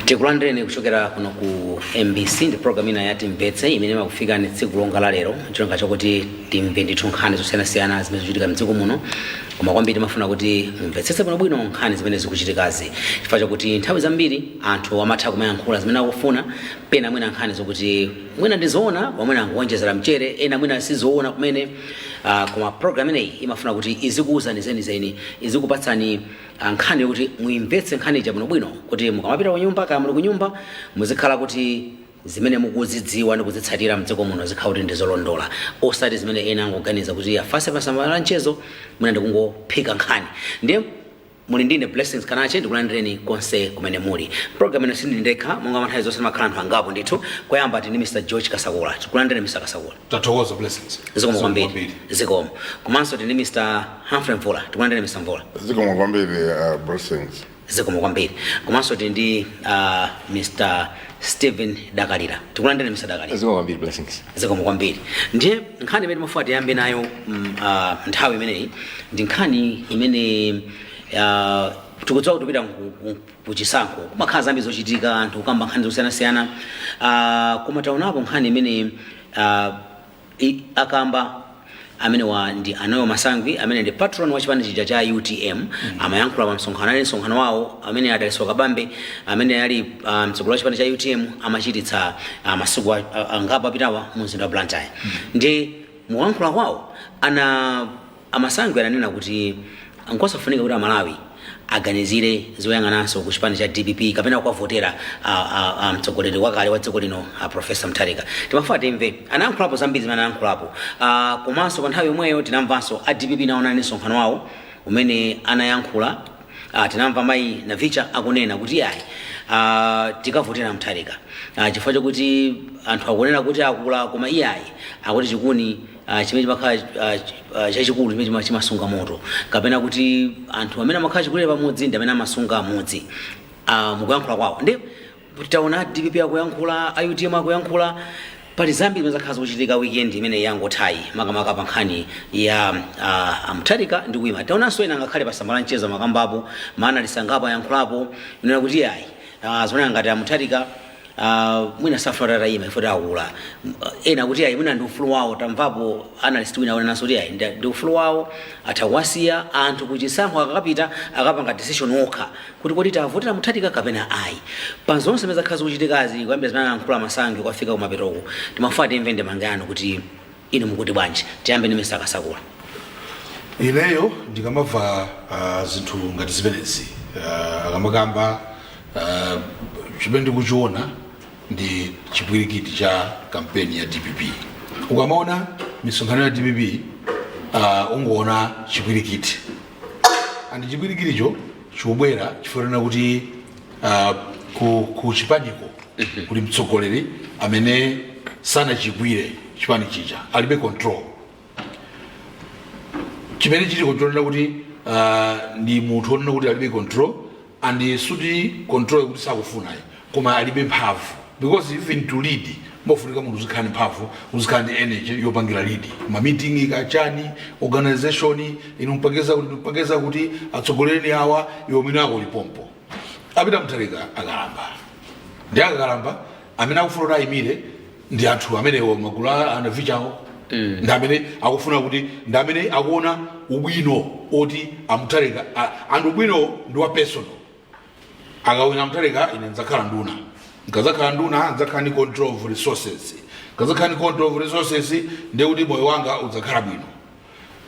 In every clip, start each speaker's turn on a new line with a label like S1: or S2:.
S1: Tikulandireni kuchokera kuno ku MBC ndi program ina ya Timvetse imene imakufikani tsiku longa la lero, cholinga chokuti timve ndithu nkhani zosiyanasiyana zimene zikuchitika mdziko muno. Koma kwambiri timafuna kuti mumvetsetse bwinobwino nkhani zimene zikuchitikazi, chifukwa chakuti nthawi zambiri anthu amatha kumayankhula zimene akufuna. Pena mwina nkhani zokuti mwina ndizoona, pamwina anguwonjezera mchere, ena mwina sizoona kumene. Koma program ineyi imafuna kuti izikuwuzani zenizeni, izikupatsani nkhani yokuti muimvetse nkhani ija bwinobwino, kuti mukamapita ku nyumba, kaya muli ku nyumba, muzikhala kuti zimene mukuzidziwa ndi kuzitsatira mdziko muno zikhala kuti ndizolondola, osati zimene ena angoganiza kuti afase pasamba la mchezo, mwina ndikungophika nkhani. Ndiye muli ndine Blessings Kanache, ndikulandireni konse kumene muli. Program ino sindili ndekha, monga nthawi zonse timakhala anthu angapo ndithu. Koyamba tili ndi Mr George Kasakula. Tikulandireni, Mr Kasakula.
S2: Tathokoza, Blessings.
S1: Zikomo kwambiri. Zikomo. Komanso tili ndi Mr Humphrey Mvula. Tikulandireni, Mr Mvula.
S3: Zikomo kwambiri, Blessings.
S1: Zikomo kwambiri. Komanso tili ndi Mr Stephen Dakalira. Tikulandireni, Mr Dakalira.
S4: Zikomo kwambiri, Blessings.
S1: Zikomo kwambiri. Ndiye nkhani imene timafuna tiyambe nayo nthawi imeneyi ndi nkhani imene tikudziwa kuti kupita kuchisankho kumakhala zambiri zochitika, anthu kukamba nkhani zosiyanasiyana, koma taonapo nkhani imene akamba amene wa ndi a Noel Masangwi, amene ndi patron wa chipani chija cha UTM. Amayankhula pa msonkhano, ali msonkhano wawo amene a Dalitso Kabambe, amene ali mtsogoleri wa chipani cha UTM, amachititsa masiku angapo apitawa mu mzinda wa Blantyre. Ndi mukuyankhula kwawo ana amasangwi ananena kuti nkosafunika kuti Amalawi aganizire zoyang'ananso ku chipani cha DPP kapena kukavotera mtsogoleri wakale wa dziko lino, a Professor Mutharika. Timafuna timve, anayankhulapo zambiri zimene anayankhulapo, komanso pa nthawi yomweyo tinamvanso a DPP naona ndi msonkhano wawo umene anayankhula. Tinamva mayi Navicha akunena kuti ayi, tikavotera Mutharika chifukwa chokuti anthu akunena kuti akula, koma iyayi, akuti chikuni chimene chimakhala chachikulu chimene chimasunga moto, kapena kuti anthu amene amakhala chikulire pamodzi ndi amene amasunga mudzi, mukuyankhula kwawo. Ndi taona DPP akuyankhula, a UTM akuyankhula, pali zambiri zimene zakhala zikuchitika weekend imene yangothayi, makamaka pa nkhani ya Mutharika ndi kuima. Taonanso ena ngakhale pa tsamba la mchezo makambapo, ma analyst angapo ayankhulapo kunena kuti ayi, zimene ngati a Mutharika mwina safuna atayima ifo akula. Ena kuti ayi, mwina ndi ufulu wawo. Tamvapo analyst wina aonenanso kuti ayi, ndi ufulu wawo, atha kuwasiya anthu kuchisankho, akakapita akapanga decision okha kuti kodi tavotera Mutharika kapena ayi. Pa zonse zimene zakhala zikuchitikazi, kuyambira zimene anayankhula Masangwi kwafika kumapetoko, timafuna timve ndemanga yanu kuti inu mukuti bwanji. Tiyambe ndi Mr Kasakula.
S2: Ineyo ndikamamva zinthu ngati zimenezi, akamakamba, chimene ndikuchiona ndi chipwirikiti cha kampeni ya DPP. Ukamaona misonkhano ya DPP, ungoona chipwirikiti, and chipwirikiticho chikubwera chifukwa kuti ku chipaniko kuli mtsogoleri amene sanachigwire chipani chija, alibe control. Chimene chili control kuti ndi munthu onena kuti alibe control, and suti control kuti sakufunayi, koma alibe mphamvu, because even to lead mofunika munthu uzikhala ndi mphamvu, uzikhala ndi energy yopangira lead ma meeting, kachani organization inu mpangeza kuti atsogoleri awa, iwe mwini ako lipompo. A Peter Mutharika akalamba, ndi akakalamba amene akufuna kuti ayimire ndi anthu amenewo, magulu a Anavichawo, ndi amene akufuna kuti, ndi amene akuona ubwino oti aMutharika, anthu ubwino ndi wa personal. Akawina Mutharika, ine ndzakhala nduna, nkadzakhala nduna ndzakhala ndi control of resources, nkadzakhala ndi control of resources ndiye kuti moyo wanga udzakhala bwino.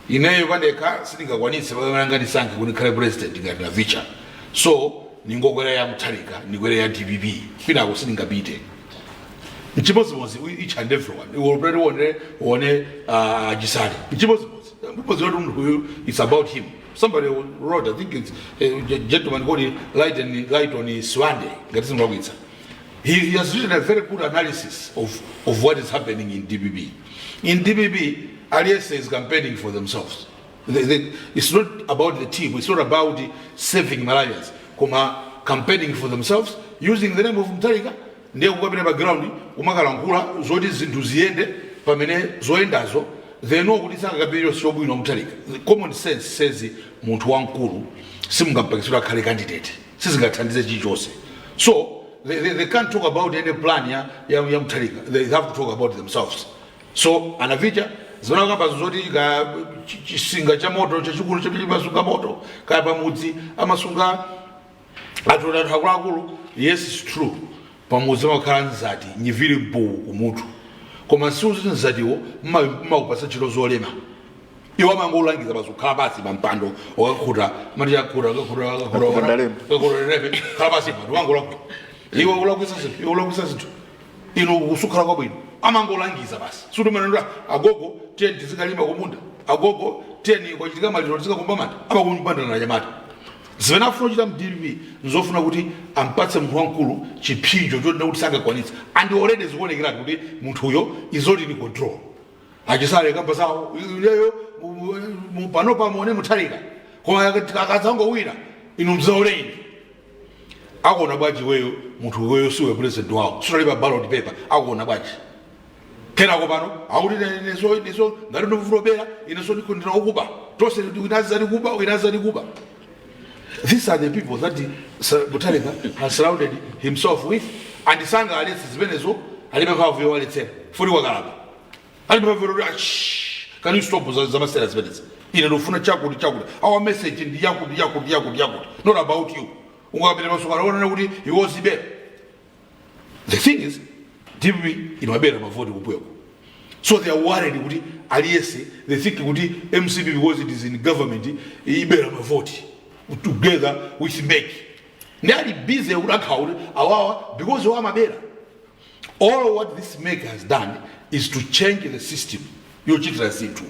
S2: Ineyo pandekha sindingakwanitse pakamanga ndisankhe kuti ndikhale president ngati Navicha, so ningokwera ya Mutharika, ndikwere ya DPP, kwinako sindingapite. Mchimodzimodzi each and everyone, iwe upete uone uone Chisale, mchimodzimodzi because not munthu uyu, it's about him. Somebody wrote, I think it's a gentleman called Lighton Swande, ngati sindikulakwitsa, he has written a very good analysis of what is happening in DPP. In DPP, aliyense is campaigning for themselves. It's not about the team, it's not about saving Malawians, koma campaigning for themselves using the name of Mutharika. Ndiye kukapita pa ground kumakalankhula zoti zinthu ziyende, pamene zoyendazo they know kuti sangakapitiro chobwino Mutharika. The common sense says munthu wamkulu simungampakisira akhale candidate, sizingathandize chilichonse. So they can't talk about any plan ya Mutharika. They have to talk about themselves. So anavicha zimene akamba zoti ka chisinga cha moto chachikulu chimasunga moto, kaya pamudzi amasunga anthu anthu akuluakulu. Yes, it's true, pamudzi amakhala nzati nyiviri buu kumutu, koma siuzi nzatiwo mmakupasa ntchito zolema. Iwo amangolangiza basi, kukhala basi pampando wakakhuta mati akhuta akakhuta.
S3: Akhuta ndalema.
S2: Akakhuta ndalema, khala basi pano wangolangiza, iwe ulakwisa zinthu, iwe ulakwisa zinthu, ino kusukhala kwabwino. Amangolangiza basi, sutumanenera agogo tiyeni tizikalima kumunda, agogo tiyeni kwachitika maliro tizikakumba manda, amakumbandana na nyamata. Zimene afuna kuchita mDPP nzofuna kuti ampatse munthu wamkulu chipsinjo chonena kuti sangakwanitsa, and already zikuonekeratu kuti munthuyo is not in control. Achisale kamba zawo ileyo panopa muone Mutharika, koma akadzangowina inu mzaone ine akuona bwanji iweyo? Munthu iweyo siwe president wawo, sutali pa ballot paper, akuona bwanji? Kenako pano akuti ineso ineso ngati ndikufuna kubera, ineso ndina okuba, tonse winazani kuba, winazani kuba. These are the people that Mutharika has surrounded himself with, and sanga aletse zimenezo, alibe mphamvu yowaletsera futi wakalamba, alibe mphamvu yoti, "Ah, shh, can you stop zamasera zimenezi? Ine ndikufuna chakuti chakuti, our message ndi yakuti yakuti yakuti yakuti, not about you." Ungakapita masukano onena kuti iwozibera. The thing is, DPP imabera mavoti kupweko, so they are worried kuti aliyese, they think kuti MCP, because it is in government, ibera mavoti together with MEC. Ndi ali busy kuti akhawa kuti awawa because wamabera. All what this MEC has done is to change the system yochitira zinthu,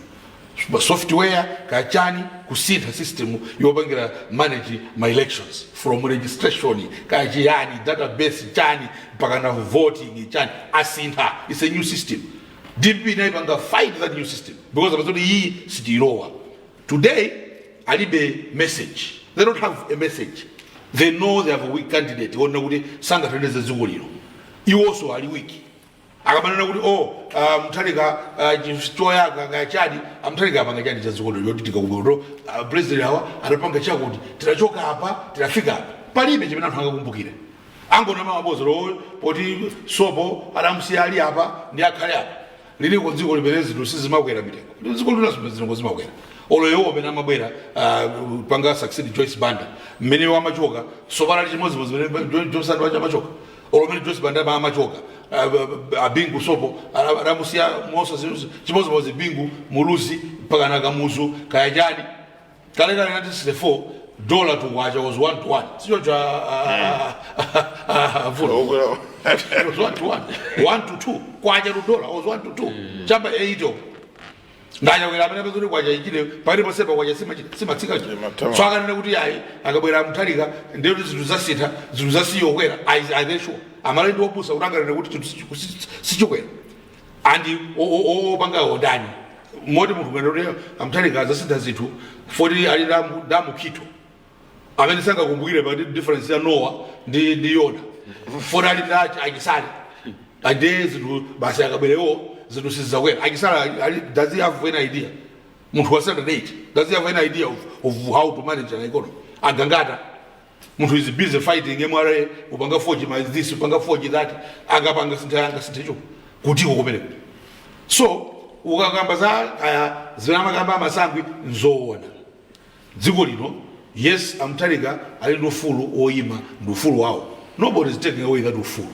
S2: software kachani, kusintha system yopangira manage my elections, from registration kachiyani, database chani, mpaka na voting chani, asintha. It's a new system. DPP inaipanga fight that new system because amazoti iyi sitiilowa. Today alibe message. They don't have a message. They know they have a weak candidate ona kuti sangathandize dziko lino. Iwonso ali weak. Akamanena kuti, oh, Mutharika choyaka kachani, aMutharika apanga chani cha dziko lino yoti tikakuto president awa adapanga chakuti tinachoka apa tinafika apa? Palibe chimene anthu angakumbukire. Angona maboza lo poti sopo adamusiya ali apa ndi akhale apa. Liliko dziko limene zinthu sizimakwera mitengo? Dziko linaso zinthu zimakwera. Olo iwo amene amabwera panga succeed Joyce Banda, mmene wamachoka sopala ali chimodzimodzi mmene Joyce Banda amachoka. Olo mmene Joyce Banda amachoka, abingu sopo adamusiya mosa chimodzimodzi Bingu, Muluzi, mpaka na Kamuzu kaya chani. Kale kale 1964 dollar to kwacha was 1 to 1, sichocho vulo? It was 1 to 1, 1 to 2. Kwacha to dollar was 1 to 2 chamba 8 opo. Ndachakwera amene pazoti kwacha ichite pakati posepa kwacha simachita simatsika.
S3: Imatama.
S2: So akanena kuti ayi, akabwera Mutharika ndiye kuti zinthu zasintha, zinthu zasiyo kwera, are they sure? Amale ndi opusa kuti anganene kuti chinthu sichikwera? And opanga ndani moti munthu ngati kuti aMutharika azasintha zinthu foti ali ndamukhito amene sangakumbukire pa difference ya Noah ndi Yona, foti ali nda achisale ande zinthu basi akabwerewo zinthu sizizakwera. Achisale does he have any idea? Munthu wa standard 8, does he have any idea of how to manage an economy? Agangata, munthu is busy fighting MRA, upanga forge my this, upanga forge that, angapanga sintha angasinthe cho kutiko kumeneko? So ukakamba za aya zimene amakamba amasangwi nzoona. Dziko lino, yes, aMutharika ali ndi ufulu woyima, ndi ufulu wawo, nobody is taking away that ufulu.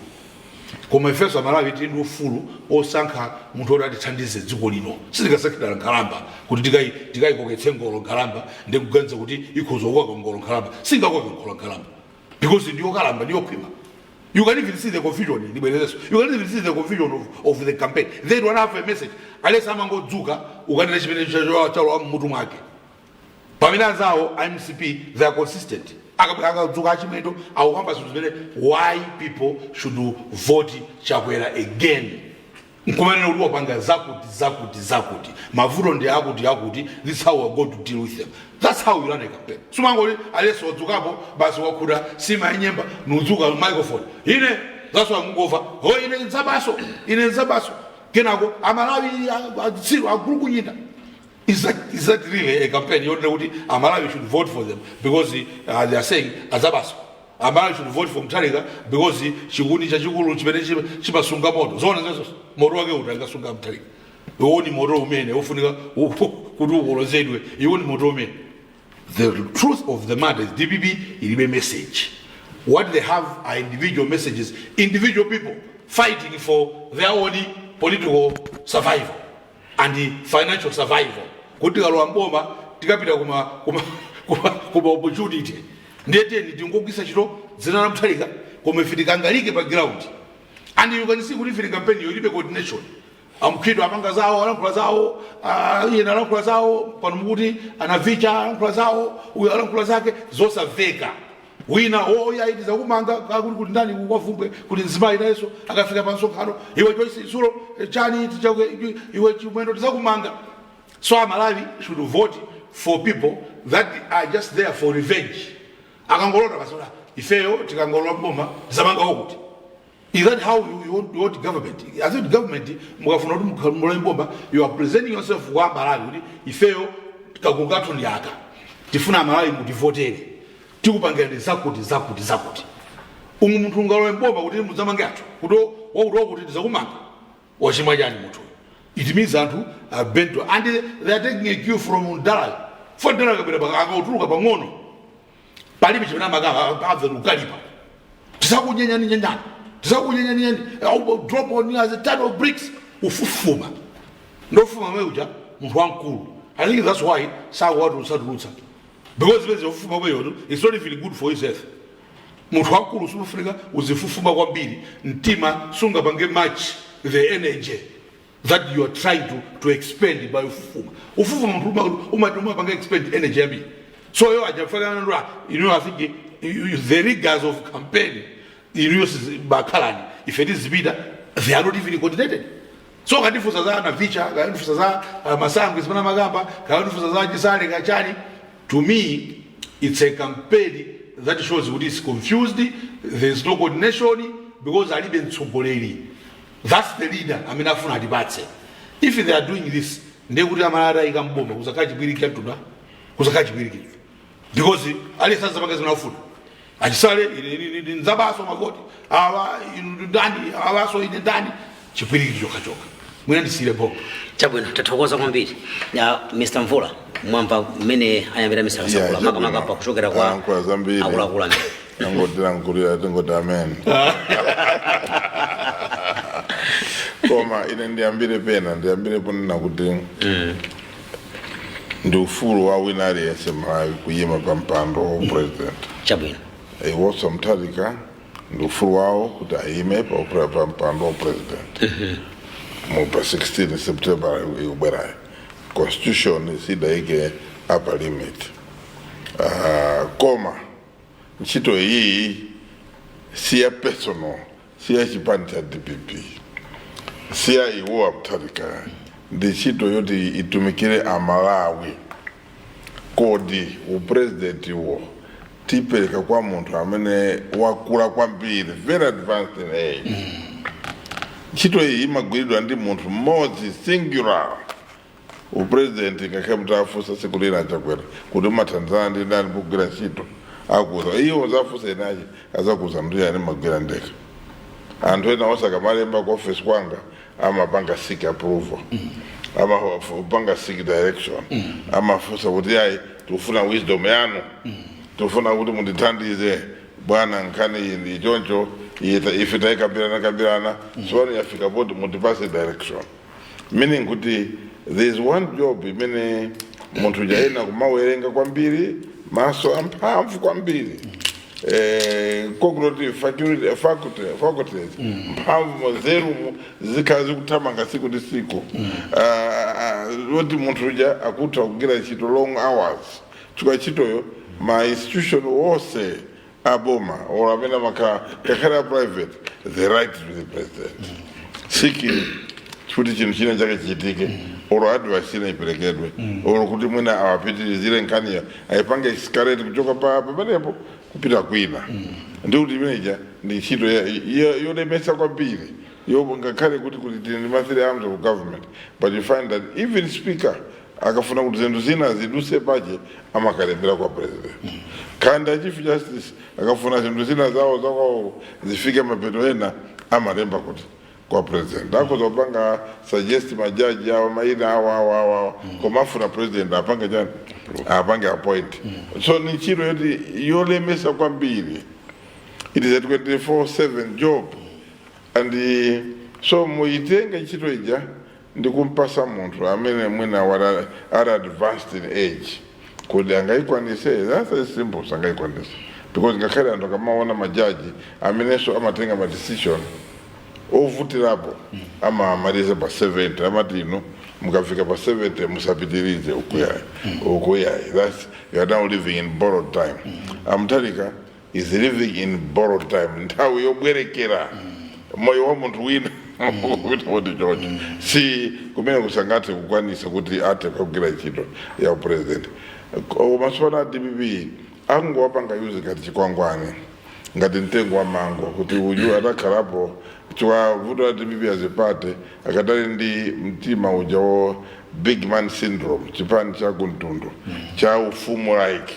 S2: Koma ifenso Amalawi tili ndi ufulu osankha munthu woti atithandize dziko lino. Sitikasankhidala nkhalamba kuti tikayikoketse ngolo nkhalamba ndi kuganiza kuti ikhoza kukoka ngolo nkhalamba. Singakoke ngolo nkhalamba because ndiyokalamba, ndiyokhwima. You can even see the confusion. Ndibwerezenso, you can even see the confusion of the campaign. They don't have a message. Alesa amangodzuka ukanena chimene chalowa mmutu mwake, pamene anzawo MCP, they are consistent. Akadzuka achimwendo akukamba zinthu zimene why people should vote Chakwera again, nkumanena kuti wapanga zakuti zakuti zakuti, mavuto ndi akuti akuti, this is how we are going to deal with them. That's how you run a campaign. Sumangoti alesi wadzukapo basi wakhuta sima yenyemba nudzuka microphone ine, that's why mungova, ho, ine nzabaso, ine nzabaso, kenako Amalawi atsiru agulukunyinda. Is that really a campaign yonena kuti Amalawi should vote for them because they are saying azabaso? Amalawi should vote for Mutharika because chikuni chachikulu chimene chimasunga moto. Zoona zezo, moto wake uti angasunga Mutharika? Iwo ni moto umene ufunika kuti ukolozedwe. Iwo ni moto umene. The truth of the matter is DPP ilibe message. What they have are individual messages, individual people fighting for their own political survival and financial survival, kuti tikalowa mboma tikapita kuma opportunity. Ndiyeteni tingogwisa ntchito dzina la Mutharika, koma ife tikangalike pa ground. And you can see kuti ife campaign yo ilibe coordination. Amkhidwa apanga zawo, alankhula zawo, iyena alankhula zawo, pano mukuti anavicha alankhula zawo, uyo alankhula zake zosamveka. Wina oya iti zakumanga kuti ndani kwavumbwe kuti mzimayi nayenso akafika pa msonkhano, iwe Joyce Chitsulo, chani tichauke, iwe Chimwendo, tizakumanga. So Amalawi should vote for people that are just there for revenge. Akangolota basi, ifeyo tikangolowa mboma tizamanga kuti. Is that how you want government? I think government, mukafuna kuti mulowe mboma, you are presenting yourself kwa Malawi kuti ifeyo kagulu kathu ndi aka, tifuna Amalawi mutivotere, tikupangirani zakuti, zakuti, zakuti. Umu munthu ungalowe mboma kuti mudzamange anthu, kuti wakuti wakuti tizakumanga, wachimwa chani munthu? It means anthu are bent to, and they are taking a cue from Ndala. For Ndala kabwera akautuluka pang'ono, palibe chimene amakamba abve kukalipa, tisakunyenyani nyenyani, tisakunyenyani nyani, drop on you as a ton of bricks. Ufufuma ndofuma mwe uja munthu wamkulu. I think that's why sakuwatulutsa, because zimene ufufuma kweyo, it's not even good for his health. Munthu wamkulu sumafunika uzifufuma kwambiri, mtima sungapange match the energy that you are trying to expend by ufufuma. Ufufuma munthu umapanga expend energy yambiri. So yo ajafaka ndwa, I think the rigors of campaign iniyo bakhalani ife tizipita. They are not even coordinated. So kandifunsa za Navicha, kandifunsa za Masangwi zimene makamba, kandifunsa za Chisale kachani, to me it's a campaign that shows kuti it's confused. There is no coordination because alibe mtsogoleri. That's the leader amene afuna atipatse. If they are doing this, ndiye kuti amalata ayika mboma kuzakhala chipwirikiti mtunda, kuzakhala chipwirikiti, because aliyense azapanga zimene afuna. Achisale ine nzabaso makoti awa, inu ndani awaso, ine ndani, chipwirikiti chokhachokha. Mwina ndisiyire pompo.
S1: Chabwino, tathokoza kwambiri. Ya, Mr Mvula, mwamva mmene ayambira Mr Kasakula,
S3: Yeah,
S1: makamaka
S3: chabwino.
S1: pa kuchokera kwa
S3: Ayankhula zambiri.
S1: akuluakulu amene.
S3: Angotilankhulira, tingoti amen. Koma ine ndiyambire pena, ndiyambire ponena kuti ndi ufulu wa wina aliyense Malawi kuyima pa mpando wa president. Iwonso Mutharika ndi ufulu wawo kuti ayime pa mpando wa president mu pa 16 September ikubwerayo. Constitution sidayike upper limit. Koma ntchito iyi siya personal, siya chipani cha DPP, siya iwo Mutharika, ndi ntchito yoti itumikire Amalawi. Kodi upresident wo tipereka kwa munthu amene wakula kwambiri, very advanced in age? Ntchito iyi imagwiridwa ndi munthu mmodzi, singular. Upresident, ngakhale mutafunsa tsiku lina Chakwera kuti umathandizana ndi ndani pogwira ntchito, akuza iwo zafunsa inachi, azakuza ndi yani, magwira ndekha. Anthu ena osakamalemba ku office kwanga amapanga seek approval, amapanga seek direction, amafunsa kuti ayi, tikufuna wisdom yanu, tikufuna kuti mundithandize bwana, nkhani iyi ndi choncho, ife tayikambirana kambirana, so yafika poti mutipase direction. Meaning kuti there is one job imene munthu uja kumawerenga kwambiri, maso amphamvu kwambiri, cognitive faculties, mphamvu nzeru zikhala zikuthamanga siku ndi siku. Loti munthu uja akutha kugwira ntchito long hours, chifukwa ntchitoyo ma institution wonse aboma or amene amakhala ngakhale a private, the right to the president, seeking kuti chinthu china chake chichitike or advice ina iperekedwe or kuti mwina awapitirizire nkhaniyo, ayipange escalate kuchoka pa pamenepo kupita kwina. Ndi kuti imeneja ndi ntchito yolemesa kwambiri, yo ngakhale kuti tili ndi ma three arms of government, but you find that even speaker akafuna kuti zinthu zina ziduse pache, amakalembera kwa president. Khanda Chief Justice akafuna zinthu zina zawo zakwawo zifike mapeto ena, amalemba kuti kwa President akhoza kupanga suggest majaji awo, maina awo awo awo awo, koma afuna President apange chani? Apange appoint. So ni ntchito yoti yolemesa kwambiri. It is a 24/7 job, and so muitenge ntchito ija ndikumpasa munthu amene mwina ali advanced in age kuti angayikwanise. That's a simple, sangayikwanise, because ngakhale anthu akamaona majaji amenenso amatenga ma decision ovutirapo amamaliza pa 70, amati inu mukafika pa 70 musapitirize ukuyayi, ukuyayi. That's, you are now living in borrowed time. A Mutharika is living in borrowed time, nthawi yobwerekera moyo wa munthu wina kupita kuti chocho si kumene kusangathe kukwanisa kuti athe kugwira ntchito ya president. Koma tsopano a DPP akungowapanga use ngati chikwangwani, ngati mtengo wa mango, kuti uyu atakhalapo chwa vuto la DPP as a party akadali ndi mtima uja wo big man syndrome, chipani cha kumtundu cha ufumu, like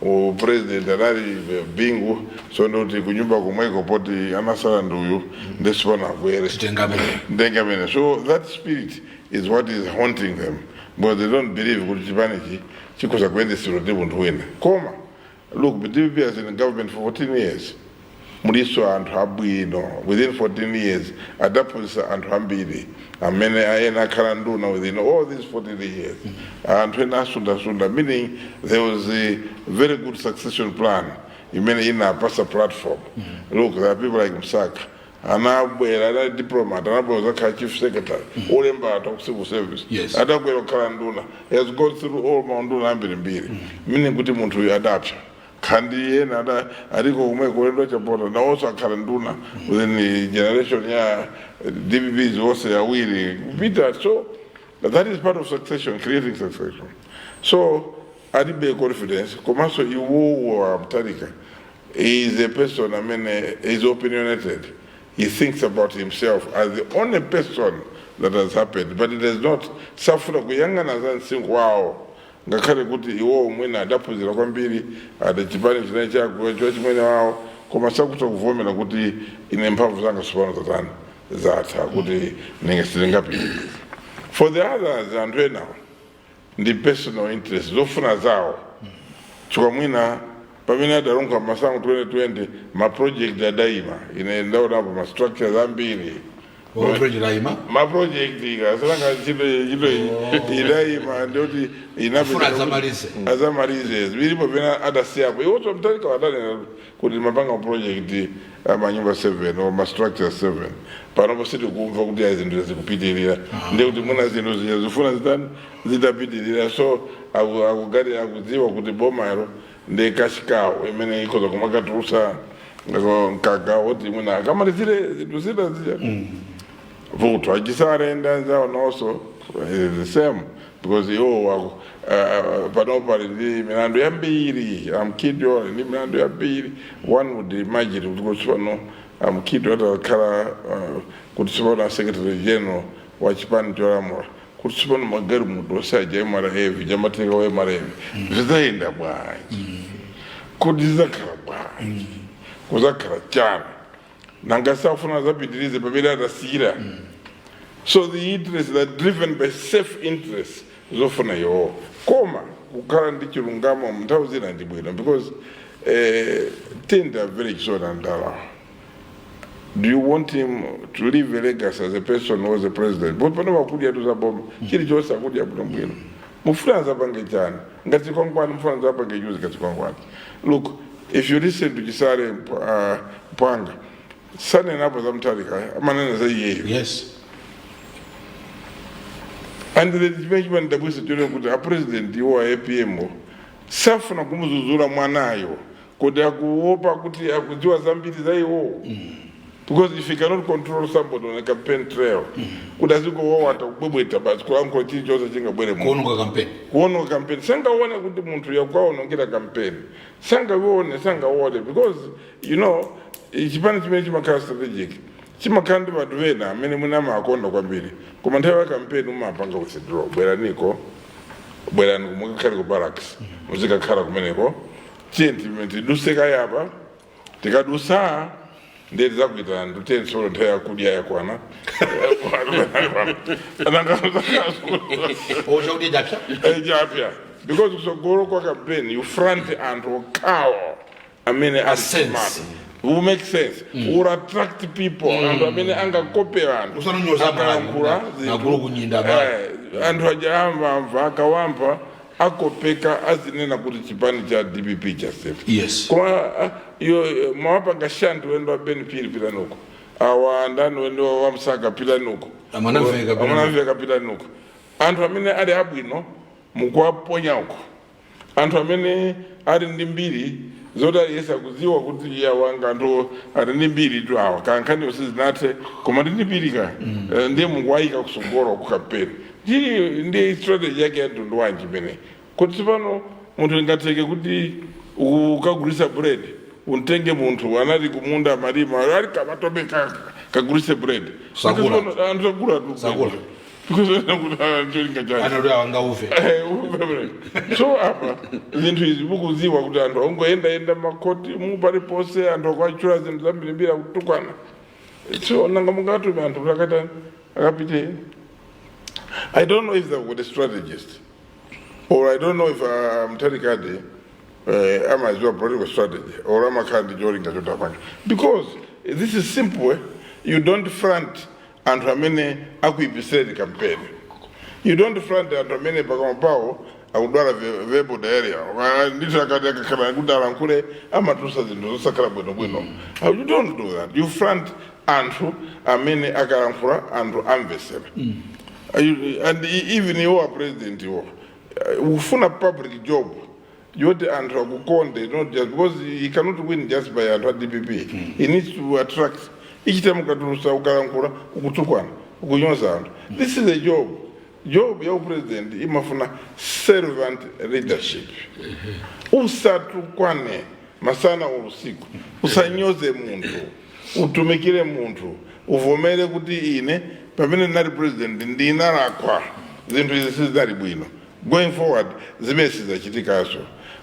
S3: upresident anali Bingu, so ndoti kunyumba kumweko poti anasala nduyu ndesipana akwere.
S2: Titengamene.
S3: Ndengamene. So that spirit is what is haunting them, because they don't believe kuti chipanichi chikhoza kuyendetsedwa ndi munthu wina. Koma look, the DPP has been in government for 14 years. Muliso anthu abwino. Within 14 years adaphunzitsa anthu ambiri amene ena akhala nduna within all these 14 years. Anthu ena asundasunda, meaning there was a very good succession plan imene inapasa platform. Look, there are people like Msaka, anabwera anali diplomat, anabwera kuzakhala chief secretary, olemba anthu aku civil service. Adabwera kukhala nduna. He has gone through all maunduna ambirimbiri, meaning kuti munthu uyu adapsa khandi yena ada aliko kumwe kulendo chapota nawonso akhala nduna within the generation ya DPPs wonse awiri kupita. So that is part of succession, creating succession. So alibe confidence. Komanso iwowo a Mutharika is a person amene is opinionated. He thinks about himself as the only person that has happened, but it does not. Safuna kuyang'ana za msinkhu wawo, ngakhale kuti iwowo mwina adaphunzira kwambiri, ada chipani chinayi chako chimwene wawo, koma sakuta kuvomera kuti ine mphamvu zanga tsopano zatani, zatha, kuti ninge sindingapitirize. For the others, anthu enawo ndi personal interest, zofuna zawo, chifukwa mwina pamene adalunkha masango 2020 ma project adayima. Ine ndaonapo ma structures ambiri.
S2: Project ayima.
S3: Ma project ikasalanga ntchito, ntchito idayima, ndiyoti
S2: Afuna azamalize.
S3: Azamalize zilipo pena adasiyapo. Iwonso Mutharika adanena kuti mapanga project amanyumba 7 or ma structure 7. Panopo sitikumva kuti ayi, zinthu zikupitirira, ndiye kuti muna zinthu zija zifuna zitani, zitapitirira. So akugati akudziwa kuti bomalo ndi cash cow imene ikhoza kumakatulusa mkaka woti mwina akamalizire zinthu zina zija. Vuto a Chisale ndi anzawo nawonso is the same, because iwo pano pali ndi milandu yambiri. A Mukhito ali ndi milandu yambiri. One would imagine kuti kuti pano a Mukhito atakhala kuti tsopano a secretary general wa chipani cholamula, kuti tsopano magalimoto osaja MRA jamatenga wa MRA zizayenda bwanji? Kuti zizakhala bwanji? Kuzakhala chani? Nanga safuna zapitirize pamene atasiyira. So the interests are driven by self interest, zofuna iwo. Koma kukhala ndi chilungamo nthawi zina ndi bwino, because tenda very chisona ndala. Do you want him to leave a legacy as a person who was a president? But pano wakudya tu zaboma, chilichonse akudya bwinobwino. Mufuna azapange chani ngati chikwangwani? Mufuna azapange use ngati chikwangwani? Look, if you listen to Chisale Mpwanga, sanenapo za Mutharika, amanena za iyeyo. And the chimene chimandidabwisa chone kuti a president iwo a APM safuna kumuzuzula mwanayo, kuti akuopa kuti akudziwa zambiri za iwo, because if you cannot control somebody on a campaign trail, kuti azingowawata, kubwebweta basi, kulankhula chilichonse chingabwere mu
S2: Kuononga campaign.
S3: Kuononga campaign. Sangaone kuti munthu yakukaonongera campaign? Sangaone, sangaone, because chipani chimene chimakhala strategic chimakhala ndi anthu ena amene mwina amakonda kwambiri, koma nthawi ya campaign umapanga withdraw: bweraniko, bwerani, mukakhale ku barracks, muzikakhala kumeneko. Tiye tiduse kayapa, tikadusa ndiye tizakuitana, ndutiye tsolo nthawi yakudya yakwana.
S2: Ochakudya chapsa.
S3: Chapya, because kusogolo kwa campaign you front anthu okhawo amene ali
S2: sense.
S3: smart, will make sense, will attract people, anthu amene angakopera anthu.
S2: Usanonyoza.
S3: Akalankhula
S2: Malawi, nagulu kunyinda Malawi.
S3: Anthu aja amvamva, akawamva akopeka, azinena kuti chipani cha DPP chasefa. Koma iyo mwawapanga shanti wendo wa Ben Phiri, pitani uko, awa ndani wendo wa Msaka, pitani uko.
S2: Amanamveka, pitani.
S3: Amanamveka, pitani uko. Anthu amene ali abwino mukuwaponya uko, anthu amene ali ndi mbiri zoti aliyesa kudziwa kuti iye wanga anthu ali ndi mbiri tu awa, kankhani sizinathe koma ndi mbiri ka. Ndiye mukuwayika kusogolo ku kampeni. Ndi strategy yake ya mtundu wanji imene kuti tsopano munthu ingatheke kuti ukagulisa bread, untenge munthu anali kumunda malima ali kamatope kagulise bread?
S2: Sakula.
S3: Anthu sakula tu.
S2: Sakula.
S3: Because kuti cholinga chake
S2: Anati awangauve.
S3: So apa zinthu izi mukuziwa kuti anthu angoyendayenda makoti mupaliponse, anthu akuachula zinthu zambirimbiri, akutukwana. So nanga mungatume anthu kuti akatani, akapite? I don't know if they've got a strategist or I don't know if Mutharikadi amaziwa political strategy or amakhala ndi cholinga chotapanga, because this is simple, eh? You don't front anthu amene akuipisireni campaign. You don't front anthu amene pakamwa pawo akudwala verbal diarrhea. Ndithu akati akakhala kuti alankhule amatusa zinthu zosakhala bwinobwino. You don't do that. You front anthu amene akalankhula anthu amvesera. And even iwo president iwo ufuna public job yoti anthu akukonde, not just because he cannot win just by anthu a DPP. He needs to attract. Ichita mukatulusa ukalankhula ukutukwana, ukunyoza anthu. This is a job. Job ya president imafuna servant leadership. Usatukwane masana usiku, usanyoze munthu, utumikire munthu, uvomere kuti ine pamene ndinali president ndinalakwa, zinthu izi sizinali bwino, going forward zimene sizachitikaso.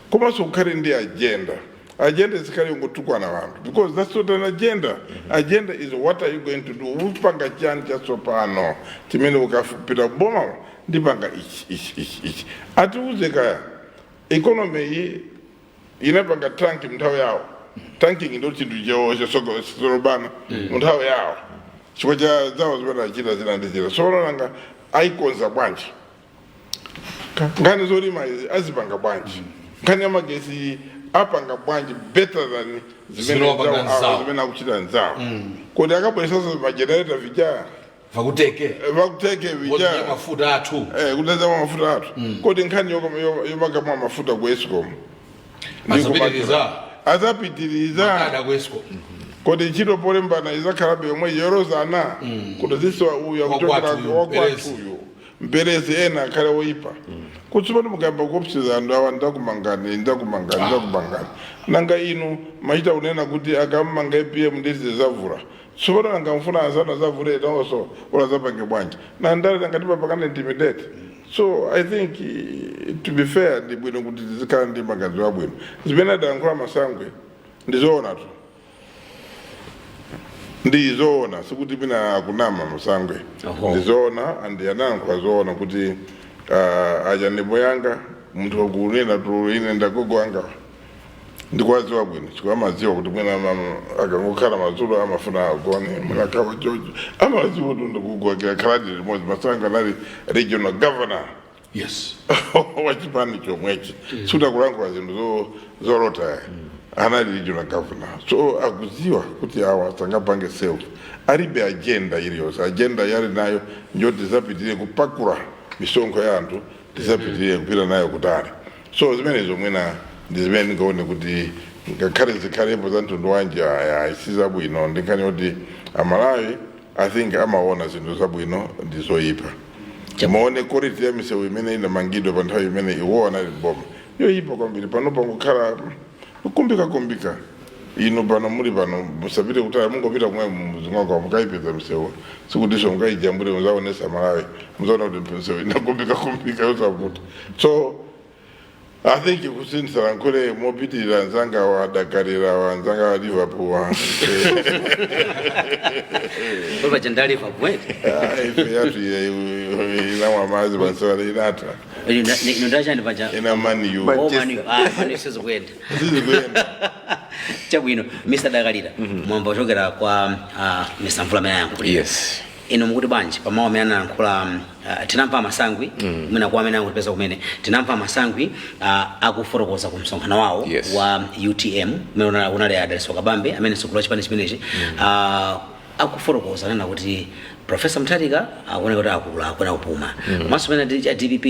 S3: Komanso kukhale ndi agenda. Agenda isikhale yongotukwana vanthu, because that's not an agenda. Agenda is what are you going to do, upanga chani chatsopano chimene ukapita boma ndipanga ichi, ichi, ichi, ichi. Atiuze kaya economy iyi inapanga tank mnthawi yawo. Tanking ndo chinthu chosolobana munthawi yawo chifukwa cha zawo zimene achita zina ndi zina. So nanga ayikonza bwanji nkhani zolima izi? Azipanga bwanji nkhani ya magesi? Apanga bwanji better than zimene
S2: Zimene wapanga nzawo?
S3: Zimene akuchita nzawo? Kodi akabweresanso magenerator vija
S2: Vakuteke.
S3: Vakuteke
S2: vija
S3: vija
S2: mafuta athu.
S3: Kuteza mafuta athu. Kodi nkhani yomagamwa mafuta ku Escom?
S2: Azapitiriza.
S3: Azapitiriza.
S2: Kada ku Escom.
S3: Kodi ntchito polembana izakhalabe yomwe yorozana kuti zisiwa uyu akuchokera
S2: Wakwathu uyu, Mperezi.
S3: wakwathuyu Mperezi, ena akhale oyipa? Kuti pano mukayamba kuopseza anthu awa, ndakumangani, ndakumangani, ndakumangani, nanga inu machita kunena kuti akammanga APM ndezi zavula. Tsopano nanga mfuna anzanu azavule nawonso ola zapange bwanji? Na ndale nanga timapangana intimidate? So I think to be fair, ndi bwino kuti tizikhala ndi maganizo abwino. Zimene adayankhula Masangwe ndizoona tu, ndizoona, sikuti mina akunama Masangwe. Ndizoona, and anayankhula zoona kuti aja ndimbo yanga munthu wakunena tu, ine ndagogo anga ndikwaziwa bwino chifukwa amadziwa kuti mwina akangokhala madzulo amafuna agone, mwina akhala chocho amadziwa kuti ndikugwakira khaladi limodzi. Masangwe anali regional governor wachipani chomwechi, sikuti zinthu zorota. Anali regional governor, so akuziwa kuti awa sangapange self, alibe agenda iliyonse. Agenda yali nayo njoti tizapitirire kupakula misonkho ya anthu, tizapitirire kupita nayo kutali. So zimenezo mwina ndi zimene ndingaone kuti ngakhale zikhalepo za mtundu wanji, aya si zabwino. Ndinkhani yoti Amalawi, I think, amaona zinthu zabwino ndi zoyipa. Muone quality ya misewu imene inamangidwa pa nthawi imene iwo anali boma, yoyipa kwambiri. Pano pangokhala kukumbika kumbika. Inu pano muli pano, musapite kutali, mungopita kumwe muzing'onga mukayipeza misewu, sikutinso mukayijambule muzaonesa Malawi, muzaona kuti misewu inakumbika kumbika yosavuta. So I think kuti ndisalankhule mopitirira nzanga wa Dakalira, wa nzanga wa Liverpool wa
S1: Paja nda Liverpool eti?
S3: Ah, ife yathu inamwa madzi pasewera inatha.
S1: Ino ndachani paja?
S3: Ina Man U.
S1: Oh, Man U. Ah, Man U sizikuyenda.
S3: Sizikuyenda.
S1: Chabwino, Mr Dakalira, mwamva kuchokera kwa Mr Mvula amene ayankhulira.
S4: Yes.
S1: Inu mukuti bwanji pamawu amene anayankhula? Tinamva Amasangwi, mwina kwa amene angutipeza kumene, tinamva Amasangwi akufotokoza ku msonkhano wawo wa UTM umene unali Adaliso Kabambe amene mtsogoleri wa chipani chimenechi, akufotokoza nena kuti Professor Mutharika akuoneka kuti akula, akuona kupuma, komanso pamene cha DPP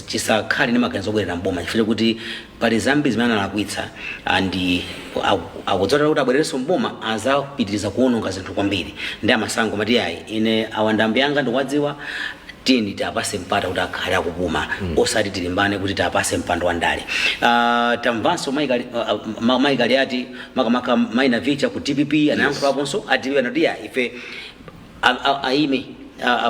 S1: chisakhale ndi maganizo obwerera mboma chifukwa chakuti pali zambiri zimene analakwitsa, and akudzotera kuti abwererenso mboma azapitiriza kuwononga zinthu kwambiri. Ndi Amasango mati, "Ayi, ine awandambi anga ndikuwadziwa, tiyeni tiapase mpata kuti akhale akupuma, osati tilimbane kuti tiapase mpando wa ndale." Tamvanso Maikali ati makamaka Maina Vicha ku DPP anayankhulaponso. A DPP anati, "Ya, ife aime